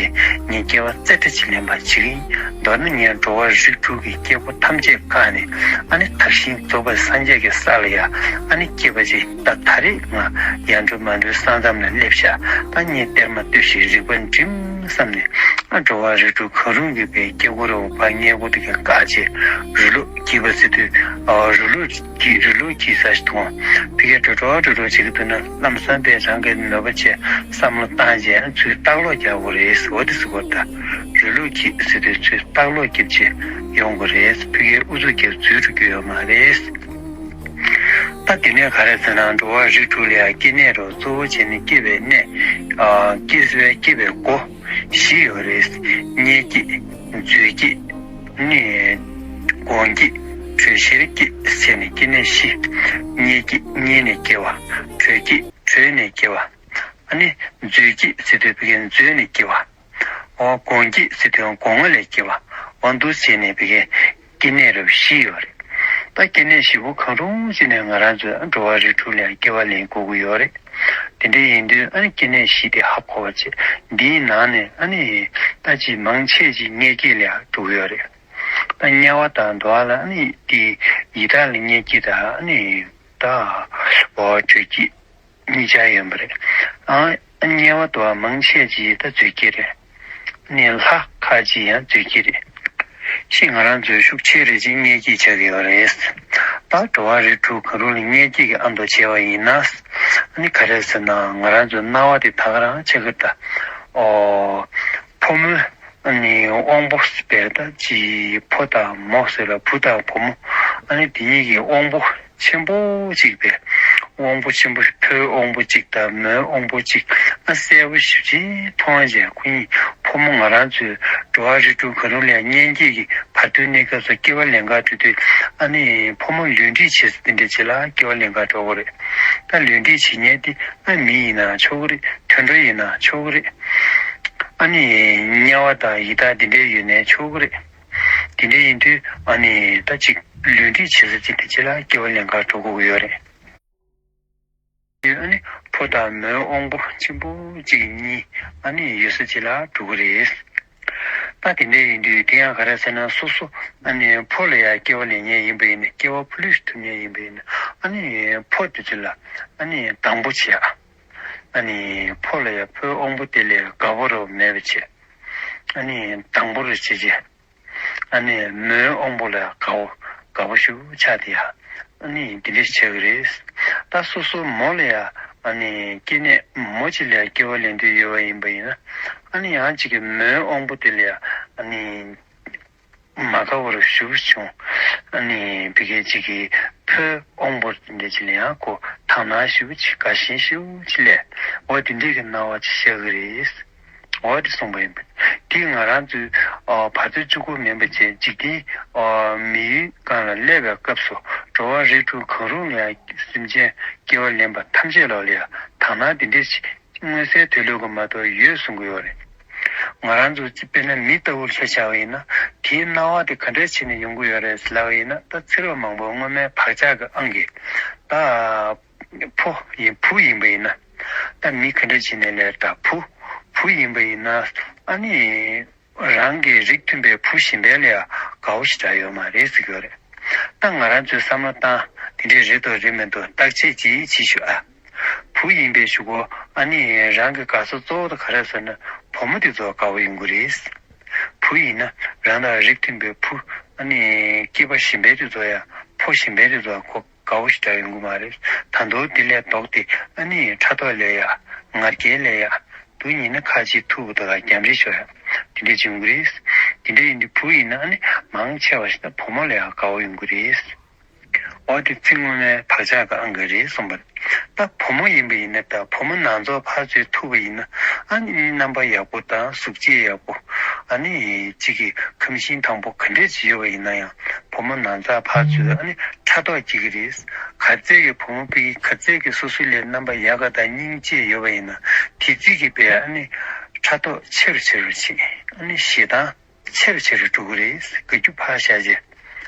ངས་སྐྱེ་བ་རྩེ་གྲ་ཅིག་ལེན་པ་བྱེད་ཀྱི་ཡིན། མདོར་ན་ངས་འགྲོ་བ་རིགས་དྲུག་གི་སྐྱེ་སྒོ་ཐམས་ཅད་བཀག་ནས་ཨ་ནི་དག་ཞིང་རྫོགས་པའི་སངས་རྒྱས་ཀྱི་ས་ལ་ཡ་ཨ་ནི་སྐྱེས་པ་ཅིག་ད་ད་རེས་ང་ཡར་འགྲོ་མར་འགྲོའི་ས་མཚམས་ལ་སླེབས་ཤག་ད་ངས་གཏེར་མ་ལྟོས་ཤིག་རིག་པ་སྒྲིམ་བསམ་ནས་ཨ་འགྲོ་བ་རིགས་དྲུག་གང་རུང་གི་བའི་སྐྱེ་སྒོ་རུ་བ་སྔས་སྒོ་དེ་ག་བཀག་བྱས་རུ་ལུགས་ཀྱི་བ་ཟེར་དུས་རུ་ལུགས་ཀྱི་རུ་ལུགས་ཀྱི་ས་ཞིག་མཐོང་། ཕ་གིར་འགྲོ་གྲོགས་འགྲོ་གྲོགས་བྱེད་ཀྱི་འདུག་ན་ལམ་སང་པས་རང་གི་ནུས་པ་བྱས་བསམ་བློ་བཏང་རྗེས་ཚུར་ལྟག་ལོག་རྒྱག་དགོས་རེད་ཟེར་བ་དེ་ཟེར་དགོས་ད། རུ་ལུགས་ཀྱི་ཟེར་དུས་ཚུར་ལྟག་ལོག་རྒྱབ་བྱས་ཡོང་དགོས་རེད། ཕ་གིར་ཨུ་ཚུགས་རྒྱབ་འཛུལ་འགྲོ་རྒྱུ་ཡོད་མ་རེད། ད་དེ་ནས་ག་རེ་ཟེར་ན་འགྲོ་བ་རིགས་དྲུག་ལ་ཡང་སྐྱེ་གནས་རུ་གཙོ་བོ་བྱས་ནས་སྐྱེ་བའི་གནས། ཨ་སྐྱེ་བའི་སྐྱེ་བའི་སྒོ་བཞི་ཡོད་རེད། གནས་སྐྱེས། རྫུས་སྐྱེས། ནི་གོང་སྐྱེས། དྲོད་གཤེར་སྐྱེས་ཟེར་ནས་སྐྱེ་གནས་བཞི། གནས་སྐྱེས་གནས་ནས་སྐྱེ་བ། དྲོད་སྐྱེས་དྲོད་ནས་སྐྱེ་བ། ཨ་ནི་རྫུས་སྐྱེས་ཟེར་དུས་ཕ་གིར་མཛོད་ནས་སྐྱེ་བ། འོ་གོང་སྐྱེས་ཟེར་དུས་སྒོ་ང་ལས་སྐྱེ་བ། འོ་འདུག་བྱས་ནས་ཕ་གིར་སྐྱེ་གནས་རབ་བཞི་ཡོད་རེད། ད་སྐྱེ་གནས་བཞི་པོ་གང་རུང་ཞིག་ནས་ང་རང་ཚོས་འགྲོ་བ་རིགས་དྲུག་ལ་སྐྱེ་བ་ལེན་དགོས་ཀྱི་ཡོད་རེད། དེ་འདྲ་ཡིན་དུས་ཨ་ནི་སྐྱེ་གནས་བཞི་དེ་ཧ་གོ་བ་བྱེད། འདིའི་ནང་ནས་ཨ་ནི་ད་ཅིག་མང་ཆེ་ཅིག་གནས་སྐྱེས་ལ་འགྲོ་གི་ཡོད་རེད། ད་དམྱལ་བ་དང་འདུལ་བ་ལ་ཨ་ནི་དེ་ཡི་དྭགས་ལ་གནས་སྐྱེས་དང་ཨ་ནི་ད་འོ་དྲོད་སྐྱེས། གཉིས་ཆ་ཡོད་པ་རེད། ཨ་དམྱལ་བ་དུ་བ་མང་ཆེ་ཅིག་ད་རྫུས་སྐྱེས་རེད། ནས་ལྷ་ཁ་ཅིག་ཡང་འཛུལ་གྱི་རེད། ཤིང་ང་རང་ཚོའི་ཤུགས་ཆེ་རེ་ཅིག་གཉེར་གྱི་ཆགས་ཀྱི་ཡོད་རེད། ད་འགྲོ་བ་རིགས་དྲུག་གང་རུང་ལ་གཉེར་གྱི་གི་ཨ་མདོ་བྱས་པ་ཡིན་ན། ཨ་ནི་ག་རེ་ཟེར་ན་ང་རང་ཚོའི་སྣང་བ་དེ་ད་ག་རང་ཆགས་ཀྱི་ད། ཨོ། ཕོ་མོ། ཨ་ནི་དབང་པོ་སྤེལ་ད་ཅི་ཕོ་དང་མོ་ཟེར་ལ་བུ་དང་བུ་མོ། ཨ་ནི་དེ་གཉིས་ཀྱི་དབང་པོ། ཆེན་པོ་གཅིག་པས། དབང་པོ་ཆེན་པོ་ཕོའི་དབང་པོ་གཅིག་དང་མོའི་དབང་པོ་གཅིག་ཨ་གསལ་པོ་ཞེ་པོ་ཅིག་མཐོང་བ་བྱས་ཁོ་གཉིས་ཕོ་མོ་ང་རང་ཚོའི་འགྲོ་བ་རིགས་དྲུག་གང་རུང་ལ་གཉེར་གྱི་གི་བར་དོའི་གནས་སྐབས་སུ་སྐྱེ་བ་ལེན་གར་འགྲོ་དུས་ཨ་ནི་ཕོ་མོ་ལུས་འབྲེལ་བྱེད་ས་དེ་འདྲ་ཅིག་ལ་སྐྱེ་བ་ལེན་གར་འགྲོ་དགོས་རེད། ད་ལུས་འབྲེལ་བྱེད་མཁན་དེ་ཨ་མི་ཡིན་ན་ཆོག་གི་རེད། དུད་འགྲོ་ཡིན་ན་ཆོག་གི་རེད། ཨ་ནི་དམྱལ་བ་དང་ཡི་དྭགས་དེ་འདྲ་ཡོད་ནའི་ཆོག་གི་རེད། དེ་འདྲ་ཡིན་དུས་ཨ་ནི་ད་ཅིག་ལུས་འབྲེལ་བྱེད་ས་ཅིག་དེ་ཅིག་ལ་སྐྱེ་བ་ལེན་གར་འགྲོ་དགོས་ཀྱི་ཡོད་རེད། ཨ་ནི་ཕོ་དང་མོའི་དབང་པོ་ཆེན་པོ་གཅིག་གཉིས་ཨ་ནི་ཡོད་ས་ཅིག་ལ་འགྲོ་གི་རེད། ད་དེ་འདྲ་ཡིན་དུས་དེ་ཡང་ག་རེ་ཟེར་ན་སོ་སོ་ཨ་ནི་ཕོ་ལ་ཡང་སྐྱེ་བ་ལེན་མཁན་ཡིན་པ་ཡིན་ན་སྐྱེ་བ་ཕོ་ལུས་སུ་ཐོབ་མཁན་ཡིན་པ་ཡིན་ན་ཨ་ནི་ཕོ་དེ་ཚོ་ལ་ཨ་ནི་སྡང་པོ་བྱེད་ཨ། ཨ་ནི་ཕོ་ལ་ཡང་ཕོའི་དབང་པོ་དེ་ལས་དགའ་པོ་རུ་མེད་པ་བྱེད། ཨ་ནི་སྡང་པོ་རུ་བྱེད་བྱེད། ཨ་ནི་མོའི་དབང་པོ་ལ་དགའ་བོ་དགའ་བོ་ཞུ་ཆགས་དེ་ཡ། ཨ་ནི་འདི་འདྲ་བྱེད་ཀྱི་རེད། ད་སོ་སོ་མོ་ལ་ཡ་ཨ་ནི་སྐྱེ་གནས་མོ་གཅིག་ལ་སྐྱེ་བ་ལེན་འདོད་ཡོད་པ་ཡིན་པ་ཡིན་ན་ཨ་ནི་ཡང་གཅིག་གི་མོའི་དབང་པོ་དེ་ལ་ཡ་ཨ་ནི་མ་དགའ་བོ་རུ་ཞུ་བྱུང་། ཨ་ནི་བི་གའི་གཅིག་གི་ཕོའི་དབང་པོ་འདི་འདྲ་ཅིག་ལ་ཡང་ཁོ་དག་སྣང་ཞུ་ཅིག་དགའ་ཞེན་ཞུ་ཅིག་ལས་འོ་དེ་འདྲ་གི་སྣང་བ་ཅིག་ཤར་གྱི་རེད། འོ་དེ་གསུངས་པ་ཡིན་པས། དེས་ང་རང་ཚོའི་ཨ་བར་དོ་གཅིག་པོ་མིན་པ་བྱས་འཇིག་རྟེན་ཨ་མི་ཡུལ་གང་ལ་སླེབས་པའི་སྐབས་སུ་འགྲོ་བ་རིགས་དྲུག་གང་རུང་ལ་ཡང་སེམས་ཅན་སྐྱེ་བ་ལེན་པ་ཐམས་ཅད་ལོག་ལ་ཡང་དག་སྣང་དེ་འདྲ་ཞིག་མངོན་གསལ་དོད་ལུགས་ཀྱི་མ་གཏོགས་ཡོད་གསུང་གི་ཡོད་རེད། ང་རང་ཚོ་དཔེར་ན་མི་ལྟ་བུར་ཆ་བཞག་པ་ཡིན་ན་དེའི་སྣང་བ་དེ་ག་འདྲ་བྱས་ནས་ཡོང་གི་ཡོད་རེད་ཟེར་ལབ་པ་ཡིན་ན་ད་ཚེ་རབས་མང་པོའི་སྔོན་མའི་བག་ཆགས་ཀྱི་དབང་གིས་ད་ཕོ་ཡིན་བུ་ཡིན་པ་ཡིན་ན། ད་མི་ག་འདྲ་བྱས་ནས་ལས་ད་བུ་བུ་ཡིན་པ་ཡིན་ན་ཨ་ནི་རང་གི་རིགས་མཐུན་པའི་བུ་གཞན་པ་ལ་ཡང་དགའ་བོ་ཞེ་དྲག་ཡོད་མ་རེད་ཟེར་གྱི་ཡོད་རེད། ད་ང་རང་ཚོའི་བསམ་བློ་བཏང་དེ་འདྲས་རེད་དོ་རེད་མི་འདུག་བརྟག་དཔྱད་ཅིག་བྱེད་ཤོག་ཨ། བུ་ཡིན་པའི་གཞུག་གུ་ཨ་ནི་རང་གི་དགའ་ས་གཙོ་བོ་དེ་ག་རེ་ཟེར་ན་བུ་མོ་དེ་ཚོ་དགའ་བོ་ཡོང་གི་རེད། བུ་ཡིན་ན་རང་དང་རིགས་མཐུན་པའི་བུ་ཨ་ནི་སྐྱེས་པ་གཞན་པའི་དེ་ཚོ་ཡང་ཕོ་གཞན་པའི་དེ་ཚོ་ཁོ་དགའ་བོ་ཞེ་དྲག་ཡོང་གི་མ་རེད། ད་དུང་དེ་ལས་ལྡོག་སྟེ་ཨ་ནི་ཕྲག་དོག་ལས་ཡ་ང་རྒྱལ་ལས་ཡ་དུ་ཉིན་ན་ཁ་ཅིག་ཐུག་པ་དང་རྒྱམ་རི་ཤོར་ཡ་དེ་འདྲས་བྱུང་གི་རེད། དེ་འདྲས་ཡིན་དུས་བུ་ཡིན་ན་ཨ་ནི་མང་ཆེ་བ་ཞིག་ད་བུ་མོ་ལ་ཡང་དགའ་བོ་ཡོང་གི་རེད། འོ་དེ་ཚེ་སྔོན་མའི་བག་ཆགས་ཀྱི་དབང་གིས་རེད་གསུངས་པ་རེད། ད་བུ་མོ་ཡིན་པ་ཡིན་ན་ད་བུ་མོ་ནང་ཚོགས་ཕར་ཚུར་ཐུག་པ་ཡིན་ན་ཨ་ནི་རྣམ་པ་ཡག་པོ་དང་གཟུགས་བྱད་ཡག་པོ་ཨ་ནི་གཅིག་གི་ཁམས་ཤིང་དང་པོ་ག་འདྲས་ཅིག་ཡོད་པ་ཡིན་ན་ཡང་བུ་མོ་ནང་ཚགས་ཕར་ཚུར་ཨ་ནི་ཕྲག་དོག་སྐྱེ་གི་རེད། ག་ཚད་ཀྱི་བུ་མོ་ཕ་གི་ག་ཚད་ཀྱི་སོ་སོ་ལས་རྣམ་པ་ཡག་ག་དང་སྙིང་རྗེ་ཡོད་པ་ཡིན་ན་དེ་ཚིག་གི་པའི་ཨ་ནི་ཕྲག་དོག་ཆེ་རུ་ཆེ་རུ་ཕྱིན་ཨ་ནི་ཞེ་སྡང་ཆེ་རུ་ཆེ་རུ་འགྲོ་གི་རེད། དགའ་སྐྱོ་ཕར་བཞག་རྗེས།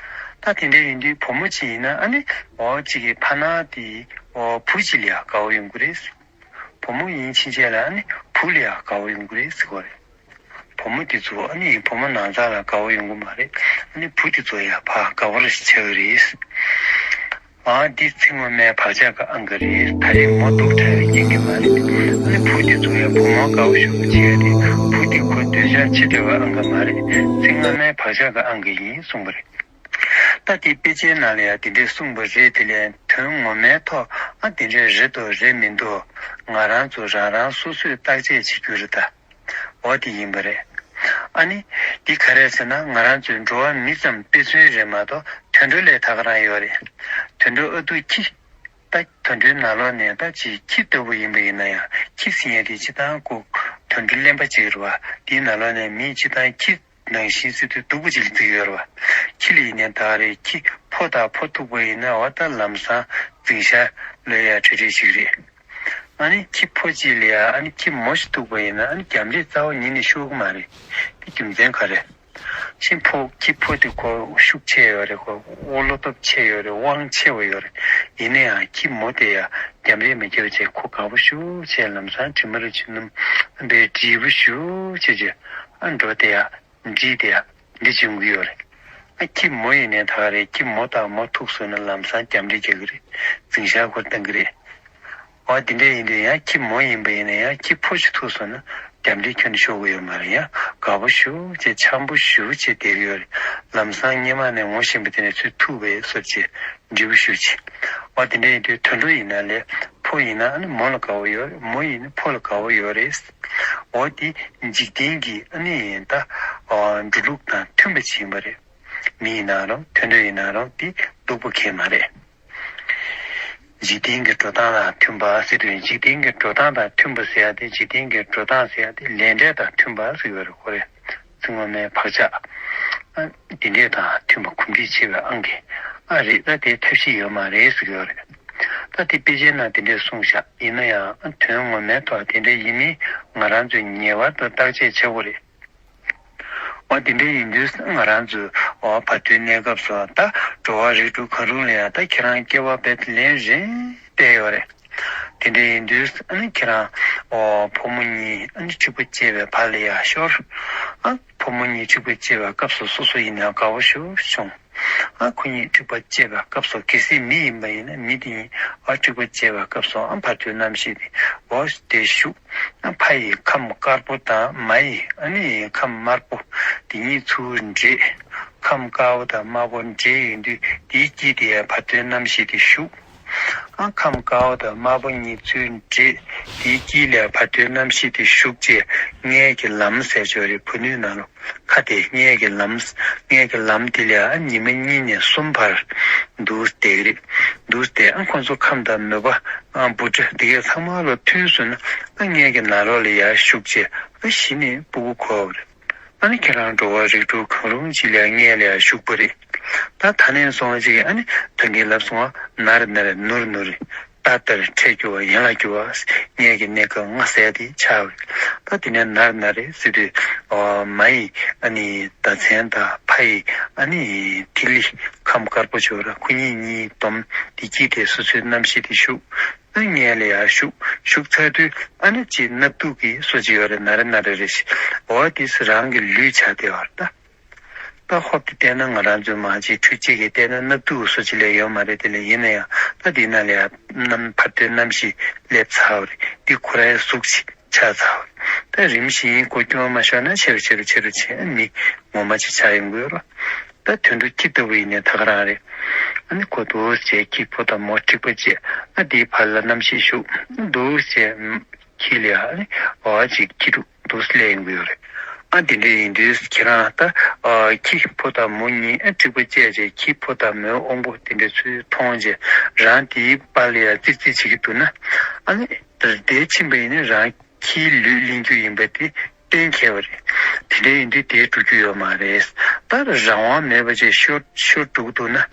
ད་དེ་འདྲ་ཡིན་དུས་བུ་མོ་གཅིག་ཡིན་ན་ཨ་ནི་འོ་གཅིག་གི་ཕ་ནང་དེ་འོ་བུ་གཅིག་ལ་ཡང་དགའ་བོ་ཡོང་གི་རེད། བུ་མོ་ཡིན་ཕྱིན་ཆད་ལ་ཨ་ནི་བུ་ལ་ཡང་དགའ་བོ་ཡོང་གི་རེད་ཟེར་གོ་རེད། བུ་མོ་དེ་ཚོ་ཨ་ནི་བུ་མོ་ནང་ཚགས་ལ་དགའ་བོ་ཡོང་གི་མ་རེད། ཨ་ནི་བུ་དེ་ཚོ་ཡང་ཕར་དགའ་བོ་རེ་ཆགས་ཀྱི་རེད། ཨ་འདི་ཚེ་སྔོན་མའི་བག་ཆགས་ཀྱི་ཨང་ཀི་རེད། ད་རེས་མོ་སྡུག་དྲགས་པའི་རྐྱེན་གྱིས་མ་རེད། ཨ་ནི་བུ་དེ་ཚོ་ཡང་བུ་མོ་དགའ་བོ་ཞུ་བྱས་ཏེ་བུ་དེ་ཁོ་འདོད་ཆགས་ཆེ་དྲགས་པའི་ཨང་ཀི་མ་རེད། ཚེ་སྔོན་མའི་བག་ཆགས་ཀྱི་ཨང་ཀི་ཡིན་གསུངས་པ་རེད། ད་དེ་དཔེ་ཆའི་ནང་ལ་ཡང་དེ་འདྲས་གསུངས་པ་རེད། དེ་ལས་དོན་ངོ་མའི་ཐོག་ཨ་དེ་འདྲས་རེད་དོ་རེད་མི་འདུག་ང་རང་ཚོ་རང་རང་སོ་སོས་བརྟག་དཔྱད་བྱེད་རྒྱུ་རེད་ད། འོ་དེ་ཡིན་པ་རེད། ཨ་ནི། འདི་ག་རེ་ཟེར་ན་ང་རང་ཚོའི་འགྲོ་བ་མི་ཙམ་དཔེ་མཚོན་རེད་མ་གཏོགས་དུད་འགྲོ་ལས་ད་ག་རང་ཡོད་རེད། དུད་འགྲོ་ཨ་ཐུར་ཁྱི། ད་དུད་འགྲོའི་ནང་ལོགས་ནས་ད་ཅིག་ཁྱི་ལྟ་བུ་ཡིན་པ་ཡིན་ན་ཡང་ཁྱི་ཟེར་ཡས་དེ་སྤྱིར་བཏང་ཁོ་དུད་འགྲོ་གླེན་པ་ཅིག་རེད་བ། དེའི་ནང་ལོགས་ནས་མིས་སྤྱིར་བཏང་ཁྱི་ནང་བཞིན་བརྩི་དུས་སྡུག་པོ་ཅིག་ལ་བརྩི་གི་ཡོད་རེད་བ། ཁྱི་ལ་ཡིན་ནའི་ད་ག་རེད། ཁྱི་ཕོ་དང་ཕོ་ཐུག་པ་ཡིན་ན་འོ་ད་ལམ་སང་འཛིང་ཤག་ལོས་ཡ་ཁྲིད་ཁྲིད་ཅིག་རེད། ཨ་ནི་ཁྱི་ཕོ་གཅིག་ལ་ཡ་ཨ་ནི་ཁྱི་མོ་ཞིག་ཐུག་པ་ཡིན་ན་ཨ་ནི་རྒྱམ་རིགས་རྩ་བ་ཉིད་ནས་ཤོར་གི་མ་རེད། དེ་རྒྱུ་མཚན་ག་རེ། ཤིང་ཕོ་ཁྱི་ཕོ་དེ་ཁོ་ཤུགས་ཆེ་ཡོད་རེད། ཁོ་བློ་སྟོབས་ཆེ་ཡོད་རེད། དབང་ཆེ་བ་ཡོད་རེད། ཡིན་ན་ཡང་ཁྱི་མོ་དེ་ཡ་རྒྱམ་རིགས་མི་ཁྱེར་བ་བྱས་ཁོ་དགའ་པོ་ཞུ་བྱས་ལམ་སང་དྲི་མ་རུ་ཆུ་སྣུམ་པའི་དྲིལ་བུ་ཞུ་བྱས་བྱས་ཨ་འགྲོ་དེ་ཡ། འདྲིས་དེ་ཡ། འདི་བྱུང་གི་ཡོད་རེད། ཨ་ཁྱི་མོ་ཡིན་ནའི་ད་ག་རེད། ཁྱི་མོ་དང་མོ་ཐུག་སོང་ན་ལམ་སང་རྒྱམ་རིགས་རྒྱག་གི་རེད། འཛིང་ཤག་ཁོར་བཏང་གི་རེད། འོ་དེ་འདྲ་ཡིན་དུས་ཡང་ཁྱི་མོ་ཡིན་པ་ཡིན་ན་ཡང་ཁྱི་ཕོ་ཞིག་ཐུག་སོང་ན་ རྒྱབ་འདྲེ་ཁྱོན་ནས་ཤོར་གི་ཡོད་མ་རེད། ཡང་དགའ་པོ་ཞེ་པོ་ཅིག་འཆམ་པོ་ཞེ་པོ་ཅིག་བསྡད་ཀྱི་ཡོད་རེད། ལམ་སང་སྔོན་མ་ནས་ངོ་ཤེས་པ་དེ་ནས་ཚུར་ཐུག་པའི་བཟོ་ཅིག་འདྲིས་པོ་ཞེ་པོ་ཅིག་འོ་དེ་འདྲ་ཡིན་དུས་དུད་འགྲོ་ཡིན་ན་ལས་ཕོ་ཡིན་ན་ཨ་ནི་མོ་ལ་དགའ་པོ་ཡོད་རེད། མོ་ཡིན་ན་ཕོ་ལ་དགའ་པོ་ཡོད་རེད། འོ་དེ་འཇིག་རྟེན་གྱི་ཨ་ནི་ད་འགྲོ་ལུགས་དང་མཐུན་པ་ཅིག་ཡིན་པ་རེད། མི་ཡིན་ན་རང་དུད་འགྲོ་ཡིན་ན་རང་དེ་སྡུག་པོ་ཁེལ་མ་རེད། འཇིག་རྟེན་གྱི་འགྲོ་སྟངས་དང་མཐུན་པ་ཟེར་དུས་འཇིག་རྟེན་གྱི་འགྲོ་སྟངས་དང་མཐུན་པ་ཟེར་ཡ་དེ་འཇིག་རྟེན་གྱི་འགྲོ་སྟངས་ཟེར་ཡ་དེ་ལས་འབྲས་དང་མཐུན་པ་ཟེར་གྱི་ཡོད་རེད། ཁོ་རེ་ཚིག་ངོ་མའི་བག་ཆགས་ཨ་འདི་འདྲས་དང་མཐུན་པ་གོམས་འདྲིས་ཆེ་བའི་ཨང་ཀི་ཨ་རེད། ད་དེ་ཐབས་ཤེས་ཡོད་མ་རེད་ཟེར་གྱི་ཡོད་རེད། ད་དེ་དཔེ་ཆའི་ནང་དེ་འདྲས་གསུངས་བཞག་ཡིན་ན་ཡང་དོན་ངོ་མའི་ཐོག་དེ་འདྲས་ཡིན་མིན་ང་རང་ཚོས་ངེས་པར་དུ་བརྟག་དཔྱད་བྱེད་དགོས་རེད། འོ་དེ་འདྲ་ཡིན་དུས་ང་རང་ཚོའི་འོ་བར་དོའི་གནས་སྐབས་སུ་ད་འགྲོ་བ་རིགས་དྲུག་གང་རུང་ལ་ཡང་ད་ཁྱེད་རང་སྐྱེ་བ་བེད་ལེན་རན་བསྡད་ཡོད་རེད། དེ་འདྲ་ཡིན་དུས་ཨ་ནི་ཁྱེད་རང་འོ་ཕོ་མོ་གཉིས་ཨ་ནི་འཁྲིག་པ་སྐྱེས་པའི་བར་ལ་ཡང་ཤོར། ཨ་ཕོ་མོ་གཉིས་འཁྲིག་པ་སྐྱེས་པའི་སྐབས་སུ་སོ་སོ་ཡིན་ན་དགའ་པོ་ཞེ་པོ་བྱུང་། ཨ་ཁོ་གཉིས་འཁྲིག་པ་སྐྱེས་པའི་སྐབས་སུ་གལ་སྲིད་མི་ཡིན་པ་ཡིན་ན་མི་དེ་གཉིས་ཨ་འཁྲིག་པ་སྐྱེས་པའི་སྐབས་སུ་ཨ་བར་དོའི་རྣམ་ཤེས་དེ་འོ་དེ་ཞུགས། ཨ་ཕ་ཡི་ཁམས་དཀར་པོ་དང་མ་ཡི་ཨ་ནི་ཁམས་དམར་པོ་དེ་གཉིས་ཚུར་འདྲེས། ཁམས་དཀར་པོ་དང་དམར་པོ་འདྲེས་ཡོང་དུས་དེའི་དཀྱིལ་དེ་བར་དོའི་རྣམ་ཤེས་དེ་ཞུགས། ཨ་ཁམས་དཀར་པོ་དང་དམར་པོ་གཉིས་ཚུར་འདྲེས། དེའི་དཀྱིལ་ལ་བར་དོའི་རྣམ་ཤེས་དེ་ཞུགས་རྗེས་མངལ་གྱི་ལམ་ཟེར་ཅིག་ཡོད་རེད། བུ་སྣོད་ནང་ལོགས་ཁ་དེ་མངལ་གྱི་ལམ། མངལ་གྱི་ལམ་དེ་ལ་ཨ་ཉི་མ་གཉིས་ནས་གསུམ་བར་འདུག་བསྡད་ཀྱི་རེད། འདུག་བསྡད། ཨ་ཁོ་ཚོ་ཁམས་དང་མོས་པ་ཨ་འབུ་ཕྲ་དེ་གས་ཚང་མ་ལོ་ཐོན་སོང་ན་ཨ་མངལ་གྱི་ནང་ལོགས་ལ་ཡར་ཞུགས་བྱས་ཨ་གཞི་ནས་སྤུ་གུ་འཁོར་བ་རེད། ཨ་ནི་ཁྱེད་རང་འགྲོ་བ་རིགས་དྲུག་གང་རུང་ཅིག་ལ་མངལ་ལ་ཡར་ཞུགས་པ་རེད། ད་ད་ནས་སོང་ཅིག་ཨ་ནི་ད་གིན་ལབ་སོང་བ་ནར་ནར་ནུར་ནུར། ལྟ་ལྟར་འཕྲལ་གྱུར་པ་ཡན་ལག་གྱུར་པ། མངལ་གྱི་གནས་སྐབས་ལྔ་ཟེར་དེ་ཆགས་པ་རེད། ད་དེ་ནས་ནར་ནར་རེད་ཟེར་དུས་ཨོ་མ་ཡི་ཨ་ནི་ཟླ་མཚན་དང་ཕ་ཡི་ཨ་ནི་ཐིག་ལེ་ཁམས་དཀར་པོ་ཆེ་བ་ར་ཁོ་གཉིས་གཉིས་བསྡོམས་དེ་གྱིས་དེ་སོ་སོའི་རྣམ་ཤེས་དེ་ཞུགས། ཨ་མངལ་ལ་ཡར་ཞུགས། ཞུགས་ཚར་དུས་ཨ་ནི་ཅིག་སྣབས་དུག་གི་སོ་ཅིག་ཡོད་རེད། ནར་ནར་རེད་ཞེས་འོ་དེ་རང་གི་ལུས་ཆགས་བསྡད་པ་རེད་ད། ད་ཧོབ་སྟེ་བལྟས་ན་ང་རང་ཚོའི་མ་གཅིག་ཁྲུས་གཅིག་གིས་བལྟས་ན་སྣབས་དུག་སོ་ཅི་ལས་ཡོད་མ་རེད། དེ་ལས་ཡིན་ན་ཡང་ད་འདི་ན་ལས་རྣམ་བར་དོའི་རྣམ་ཤེས་སླེབས་ཚར་བ་རེད། འདི་ཁོ་རའི་གཟུགས་ཅིག་ཆགས་ཚར་བ་རེད། ད་རིམ་བཞིན་ཁོ་སྐྱོན་མ་ཤོར་ན་ཆེ་རུ་ཆེ་རུ་ཆེ་རུ་ཆེ་མི་ངོ་མ་ཅིག་ཆགས་ཡོང་གི་ཡོད་རེད། ད་དུད་འགྲོ་ཁྱི་ལྟ་བུ་ཡིན་ནའི་ད་ག་རང་རེད། ཨ་ནི་ཁོ་འདུག་བྱས་ཁྱི་ཕོ་དང་མོ་འཁྲིག་པ་བྱས། ཨ་འདིའི་བར་ལ་རྣམ་ཤེས་ཞུགས། འདུག་བྱས། ཁྱི་ལ་ཡ་ཨ་ནི་འོ་ཅིག་ཁྱི་ཕྲུག་འདུག་སླེབས་ཡོང་གི་ཡོད་རེད། ཨ་དེ་འདྲ་ཡིན་དུས་ཁྱེད་རང་ད་ཨ་ཁྱི་ཕོ་དང་མོ་གཉིས་ཨ་འཁྲིག་པ་བཅད་རྗེས་ཁྱི་ཕོ་དང་མོའི་དབང་པོ་དེ་འདྲ་ཚུར་མཐོང་རྗེས་རང་དེའི་པར་ལ་ཡ་ཙིར་ཙིར་བྱེད་ཀྱི་འདུག་ན། ཨ་ནི་དེར་ཕྱིན་པ་ཡིན་ན་རང་ཁྱིའི་ལུས་ལེན་རྒྱུ་ཡིན་པ་དེ་གཏན་འཁེལ་བ་རེད། དེ་འདྲ་ཡིན་དུས་དེ་འགྲོ་རྒྱུ་ཡོད་མ་རེད། ད་རང་དབང་མེད་པ་ཅིག་ཤོར་ཤོར་འགྲོ་གི་འདུག་ན།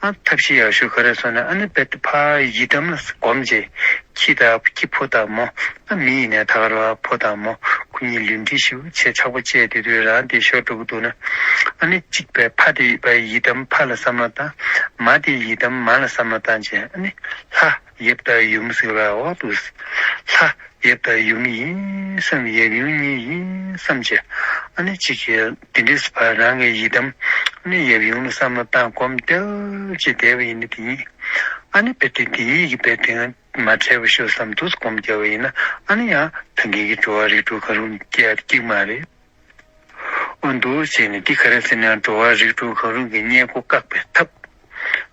ཨ་ཐབས་ཤེས་ཡག་ཤོས་ག་རེ་སོང་ན་ཨ་ནི་རྦད་དེ་ཕར་ཡི་དམ་ལ་སྒོམ་རྗེས། ཁྱི་དང་ཁྱི་ཕོ་དང་མོ། ཨ་མི་ཡིན་ནའི་ད་ག་རང་ཕོ་དང་མོ་ཁོ་གཉིས་ལུས་འབྲེལ་ཞེ་པོ་བྱས་ཆགས་པ་བཅས་དེ་དུས་རང་དེ་ཤོར་འགྲོ་གི་འདུག་ན། ཨ་ནི་གཅིག་པའི་ཕ་དེ་པའི་ཡི་དམ་ཕ་ལ་བསམ་བློ་བཏང་། མ་དེ་ཡི་དམ་མ་ལ་བསམ་བློ་བཏང་བྱས་ཨ་ནི་ལྷ་ཡབ་དང་ཡུམ་ཟེར་བ་འོག་ཏུ། ལྷ་ཡབ་དང་ཡུམ་ཡིན་བསམ། ཡབ་ཡུམ་གཉིས་ཡིན་བསམ་བྱས། ཨ་ནི་གཅིག་གིས་དེ་འདྲའི་ཕ་རང་གི་ཡི་དམ་ཨ་ནི་ཡབ་ཡུམ་ལ་བསམ་བློ་བཏང་སྒོམ་དལ་གྱིས་བསྡད་པ་ཡིན་ན་དེ་ཡིན། ཨ་ནི་དཔེ་དེ་དེ་ཡིན་གྱི་དཔེ་དེ་མ་འཕྲད་པ་ཤོག་བསམ་དུས་སྒོམ་རྒྱག་པ་ཡིན་ན་ཨ་ནི་ཡང་ད་གིན་གྱི་འགྲོ་བ་རིགས་དྲུག་གང་རུང་སྐྱེ་ཡ་སྐྱིད་མ་རེད། འོ་འདུག་བྱས་ནས་འདི་ག་རེ་ཟེར་ན་འགྲོ་བ་རིགས་དྲུག་གང་རུང་གི་མངལ་སྒོ་བཀག་པའི་ཐབས།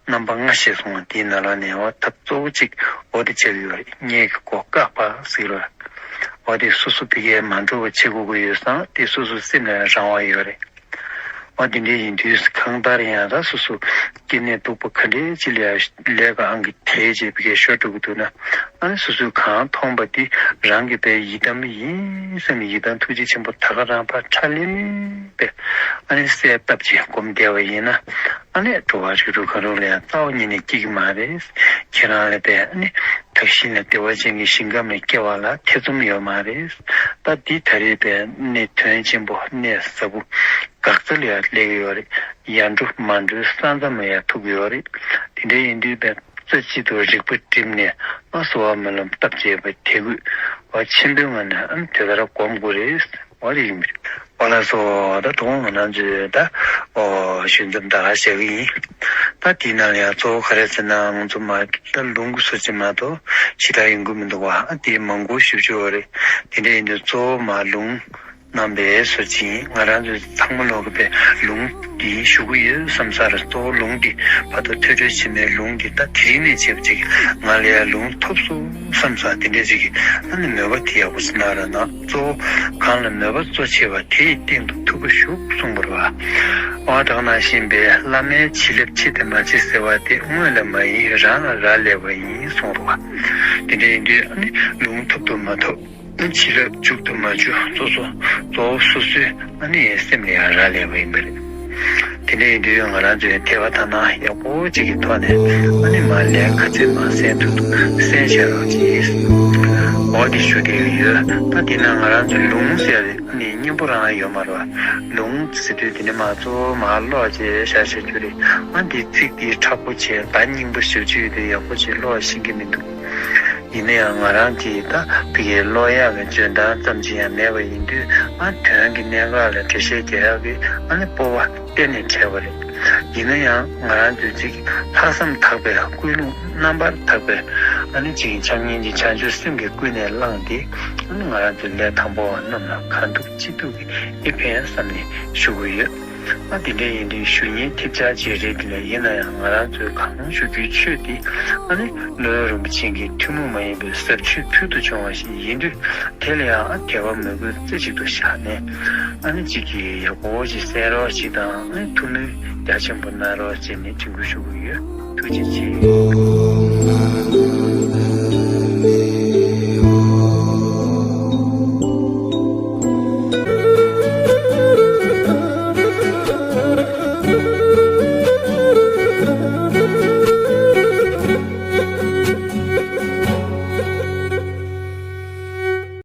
རྣམ་པ་ལྔ་ཞེས་གསུངས་པ་འདིའི་ནང་ལོགས་ནས་འོ་ཐབས་གཙོ་བོ་གཅིག་འོ་དེ་ཆགས་ཡོད་རེད། མངལ་གྱི་སྒོ་བཀག་པ་ཟེར་རོ། འོ་དེ་སོ་སོ་ཕ་གིར་མ་འགྲོ་བ་བྱེད་དགོས་ཀྱི་ཡོད་ཙང་དེ་སོ་སོའི་སེམས་ལ་རང་དབང་ཡོད་རེད། འོ་དེ་འདྲ་ཡིན་དུས་གང་ལྟར་ཡང་ད་སོ་སོ་སྐྱེ་གནས་སྡུག་པ་ག་འདྲའི་ཅིག་ལ་ལས་ཀ་ཨང་ཀི་དེའི་རྗེས་ཕ་གིར་ཤོར་འགྲོ་གི་འདུག་ན། ཨ་ནི་སོ་སོས་གང་མཐོང་པ་འདི་རང་གི་པའི་ཡི་དམ་ཡིན་བསམ། ཡི་དམ་ཐུགས་རྗེ་ཆེན་པོ་ད་ག་རང་ཕར་ཁྲ་ལེམ་པས་ཨ་ནི་གསལ་བཏབ་ཅིག་སྒོམ་བསྡད་པ་ཡིན་ན། ཨ་ནི་འགྲོ་བ་རིགས་དྲུག་གང་རུང་ལ་ཡང་རྩ་བ་ཉིད་ནས་སྐྱེ་གི་མ་རེད། ཁྱེད་རང་ལ་པའི་ཨ་ནི་དག་ཞིང་ལ་བདེ་བ་ཅན་གྱི་ཞིང་ཁམས་ལ་སྐྱེ་བ་ལ་ཐེ་ཚོམ་ཡོད་མ་རེད། ད་འདི་ད་རེས་པའི་གནད་དོན་ཆེན་པོ་གནད་ཟབ་པོ་འགག་རྩ་ལ་ཡང་སླེབས་ཡོད་རེད། ཡར་འགྲོ་མར་འགྲོའི་ས་མཚམས་ལ་ཡང་ཐུག་ཡོད་རེད། དེ་འདྲ་ཡིན་དུས་པའི་རྩ་གཅིག་ཏུ་རིག་པ་བསྒྲིམས་ནས་ཨ་གསོལ་བ་སྨོན་ལམ་བཏབ་བྱས་པའི་དད་གུས་བ་ཆེན་པོའི་ངང་ནས་ཨ་དེ་ལྟར་སྒོམ་དགོས་རེད། འོ་རེད་ཡིན་པ་རེད། འོ་ལགས་སོ། ད་དུང་ང་རང་ཚོས་ད་འོ་ཞུ་མཚམས་ད་ག་བཞག་གི་ཡིན། ད་དེའི་ནང་ལ་ཡང་གཙོ་བོ་ག་རེ་ཟེར་ན། ང་ཚོ་མ་ད་ལུང་གི་སོ་ཅིག་མ་གཏོགས་ཞེ་དྲག་ཡོང་གི་མི་འདུག་བ། ཨ་དེ་མང་པོ་ཞེ་པོ་ཅིག་ཡོད་རེད། དེ་འདྲ་ཡིན་དུས་གཙོ་བོ་མ་ལུང་གནང་པའི་སོ་ཅིག་ཡིན། ང་རང་ཚོ་ཚང་མ་ལོག་གི་པའི་ལུང་འདི་ཞུ་གི་ཡོད་བསམ་ས་རེད། གཙོ་བོ་ལུང་འདི་བར་དུ་ཐོས་གྲོལ་ཕྱིན་པའི་ལུང་འདི་ད་དེ་རིང་ནས་བྱས་པ་ཅིག་ང་ལ་ཡང་ལུང་ཐོབ་སོང་བསམ་ས་དེ་འདྲ་ཅིག་གི་ཨ་ནི་མོས་པ་དེ་ཡག་པོ་ཞིག་གནང་རོགས་གནང་། གཙོ་བོ་གང་ལ་མོས་པ་གཙོ་ཆེ་བ་དེའི་སྟེང་དུ་ཐུབ་པ་ཞུགས་གསུངས་པ་རེད་བ། དབང་དྲག་ན་བཞིན་པའི་བླ་མའི་བྱིན་རླབས་ཆེ་དེ་མ་ཆེ་ཟེར་བ་དེ་དངོས་ལ་མ་ཡིན་རང་ལ་རག་ལས་པ་ཡིན་གསུངས་རེད་བ། དེ་འདྲ་ཡིན་དུས་ཨ་ནི་ལུང་ཐོབ་ཏུ་མ་ཐོབ། བྱིན་རླབས་འཇུག་ཏུ་མ་འཇུག་སོ་སོ་གཙོ་བོ་སོ་སོའི་ཨ་ནི་སེམས་ལ་ཡང་རག་ལས་པ་ཡིན་པ་རེད། དེ་འདྲ་ཡིན་དུས་ང་རང་ཚོས་དད་པ་དག་སྣང་ཡག་པོ་ཅིག་གི་ཐོག་ནས་ཨ་ནི་མ་ལན་ག་ཚོད་མ་གསན་ཐུབ་ཐུབ་གསན་བྱེད་རོགས་གྱིས། འོ་དེ་ཞུ་བསྡད་ཡོད། ད་དེ་ན་ང་རང་ཚོ་ལུང་ཟེར་ཨ་ནི་སྙན་པོ་རང་ཡོད་མ་རེད་བ། ལུང་ཟེར་དུས་དེ་ནི་མ་གཙོ་བོ་མ་ཀློག་བྱས་བཞག་བྱ་རྒྱུ་རེད། ཨ་འདི་ཚིག་འདི་མཁྲེགས་པོ་བྱས་ད་སྙིང་པོ་ཞེ་པོ་ཅིག་ཡོད་དུས་ཡག་པོ་བྱས་ཀློག་ཤེས་ཀྱི་མི་འདུག་ཡིན་ན་ཡང་ང་རང་གིས་ད་ཕ་གིའི་ཀློག་ཡག་གི་འཇོན་ཐང་ཙམ་ཅིག་ཡང་མེད་པ་ཡིན་དུས། ཨ་དོན་གྱི་གནད་འགག་ལ་འགྲེལ་བཤད་རྒྱག་ཡག་གི་ཨ་ནི་སྤོབས་པ་གཏན་ནས་བྲལ་བ་རེད། ཡིན་ན་ཡང་ང་རང་ཚོས་ཅིག་ལྷག་བསམ་དག་པའི་ཀུན་སློང་རྣམ་པར་དག་པའི་ཨ་ནི་ཅིག་བྱམས་སྙིང་རྗེ་བྱང་ཆུབ་སེམས་ཀྱིས་ཀུན་ནས་བསླངས་ཏེ། ཨ་ནི་ང་རང་ཚོའི་ལས་དང་པོ་བ་རྣམས་ལ་གང་ཐུབ་ཅི་ཐུབ་ཀྱིས་ཨེ་ཕན་བསམ་ནས་ཞུ་གི་ཡོད། ཨ་དེ་འདྲ་ཡིན་དུས་ཞུ་ཉན་ཐེབས་ཆག་ཅིག་རེད། དེ་ལ་ཡིན་ན་ཡང་ང་རང་ཚོས་གང་ཞུ་རྒྱུའི་ཆོས་འདི་ཨ་ནི་སློབ་དཔོན་རིན་པོ་ཆེ་གི་ཐུན་མོང་མ་ཡིན་པའི་ཟབ་ཆོས་ཕུལ་དུ་བྱུང་བ་ཞིག་ཡིན་དུས། དེ་ལ་ཡང་ཨ་དད་པ་མོས་གུས་རྩེ་གཅིག་ཏུ་བཞག་ནས་ཨ་ནི་གཅིག་གིས་ཡག་པོ་ཅིག་གསན་རོགས་ཅིག་དང་། ཨ་ནི་ཐུགས་སྨོན་རྒྱ་ཆེན་པོ་གནང་རོགས་ཅེས་ནས་དྲན་སྐུལ་ཞུ་གི་ཡོད། ཐུགས་རྗེ་ཆེ།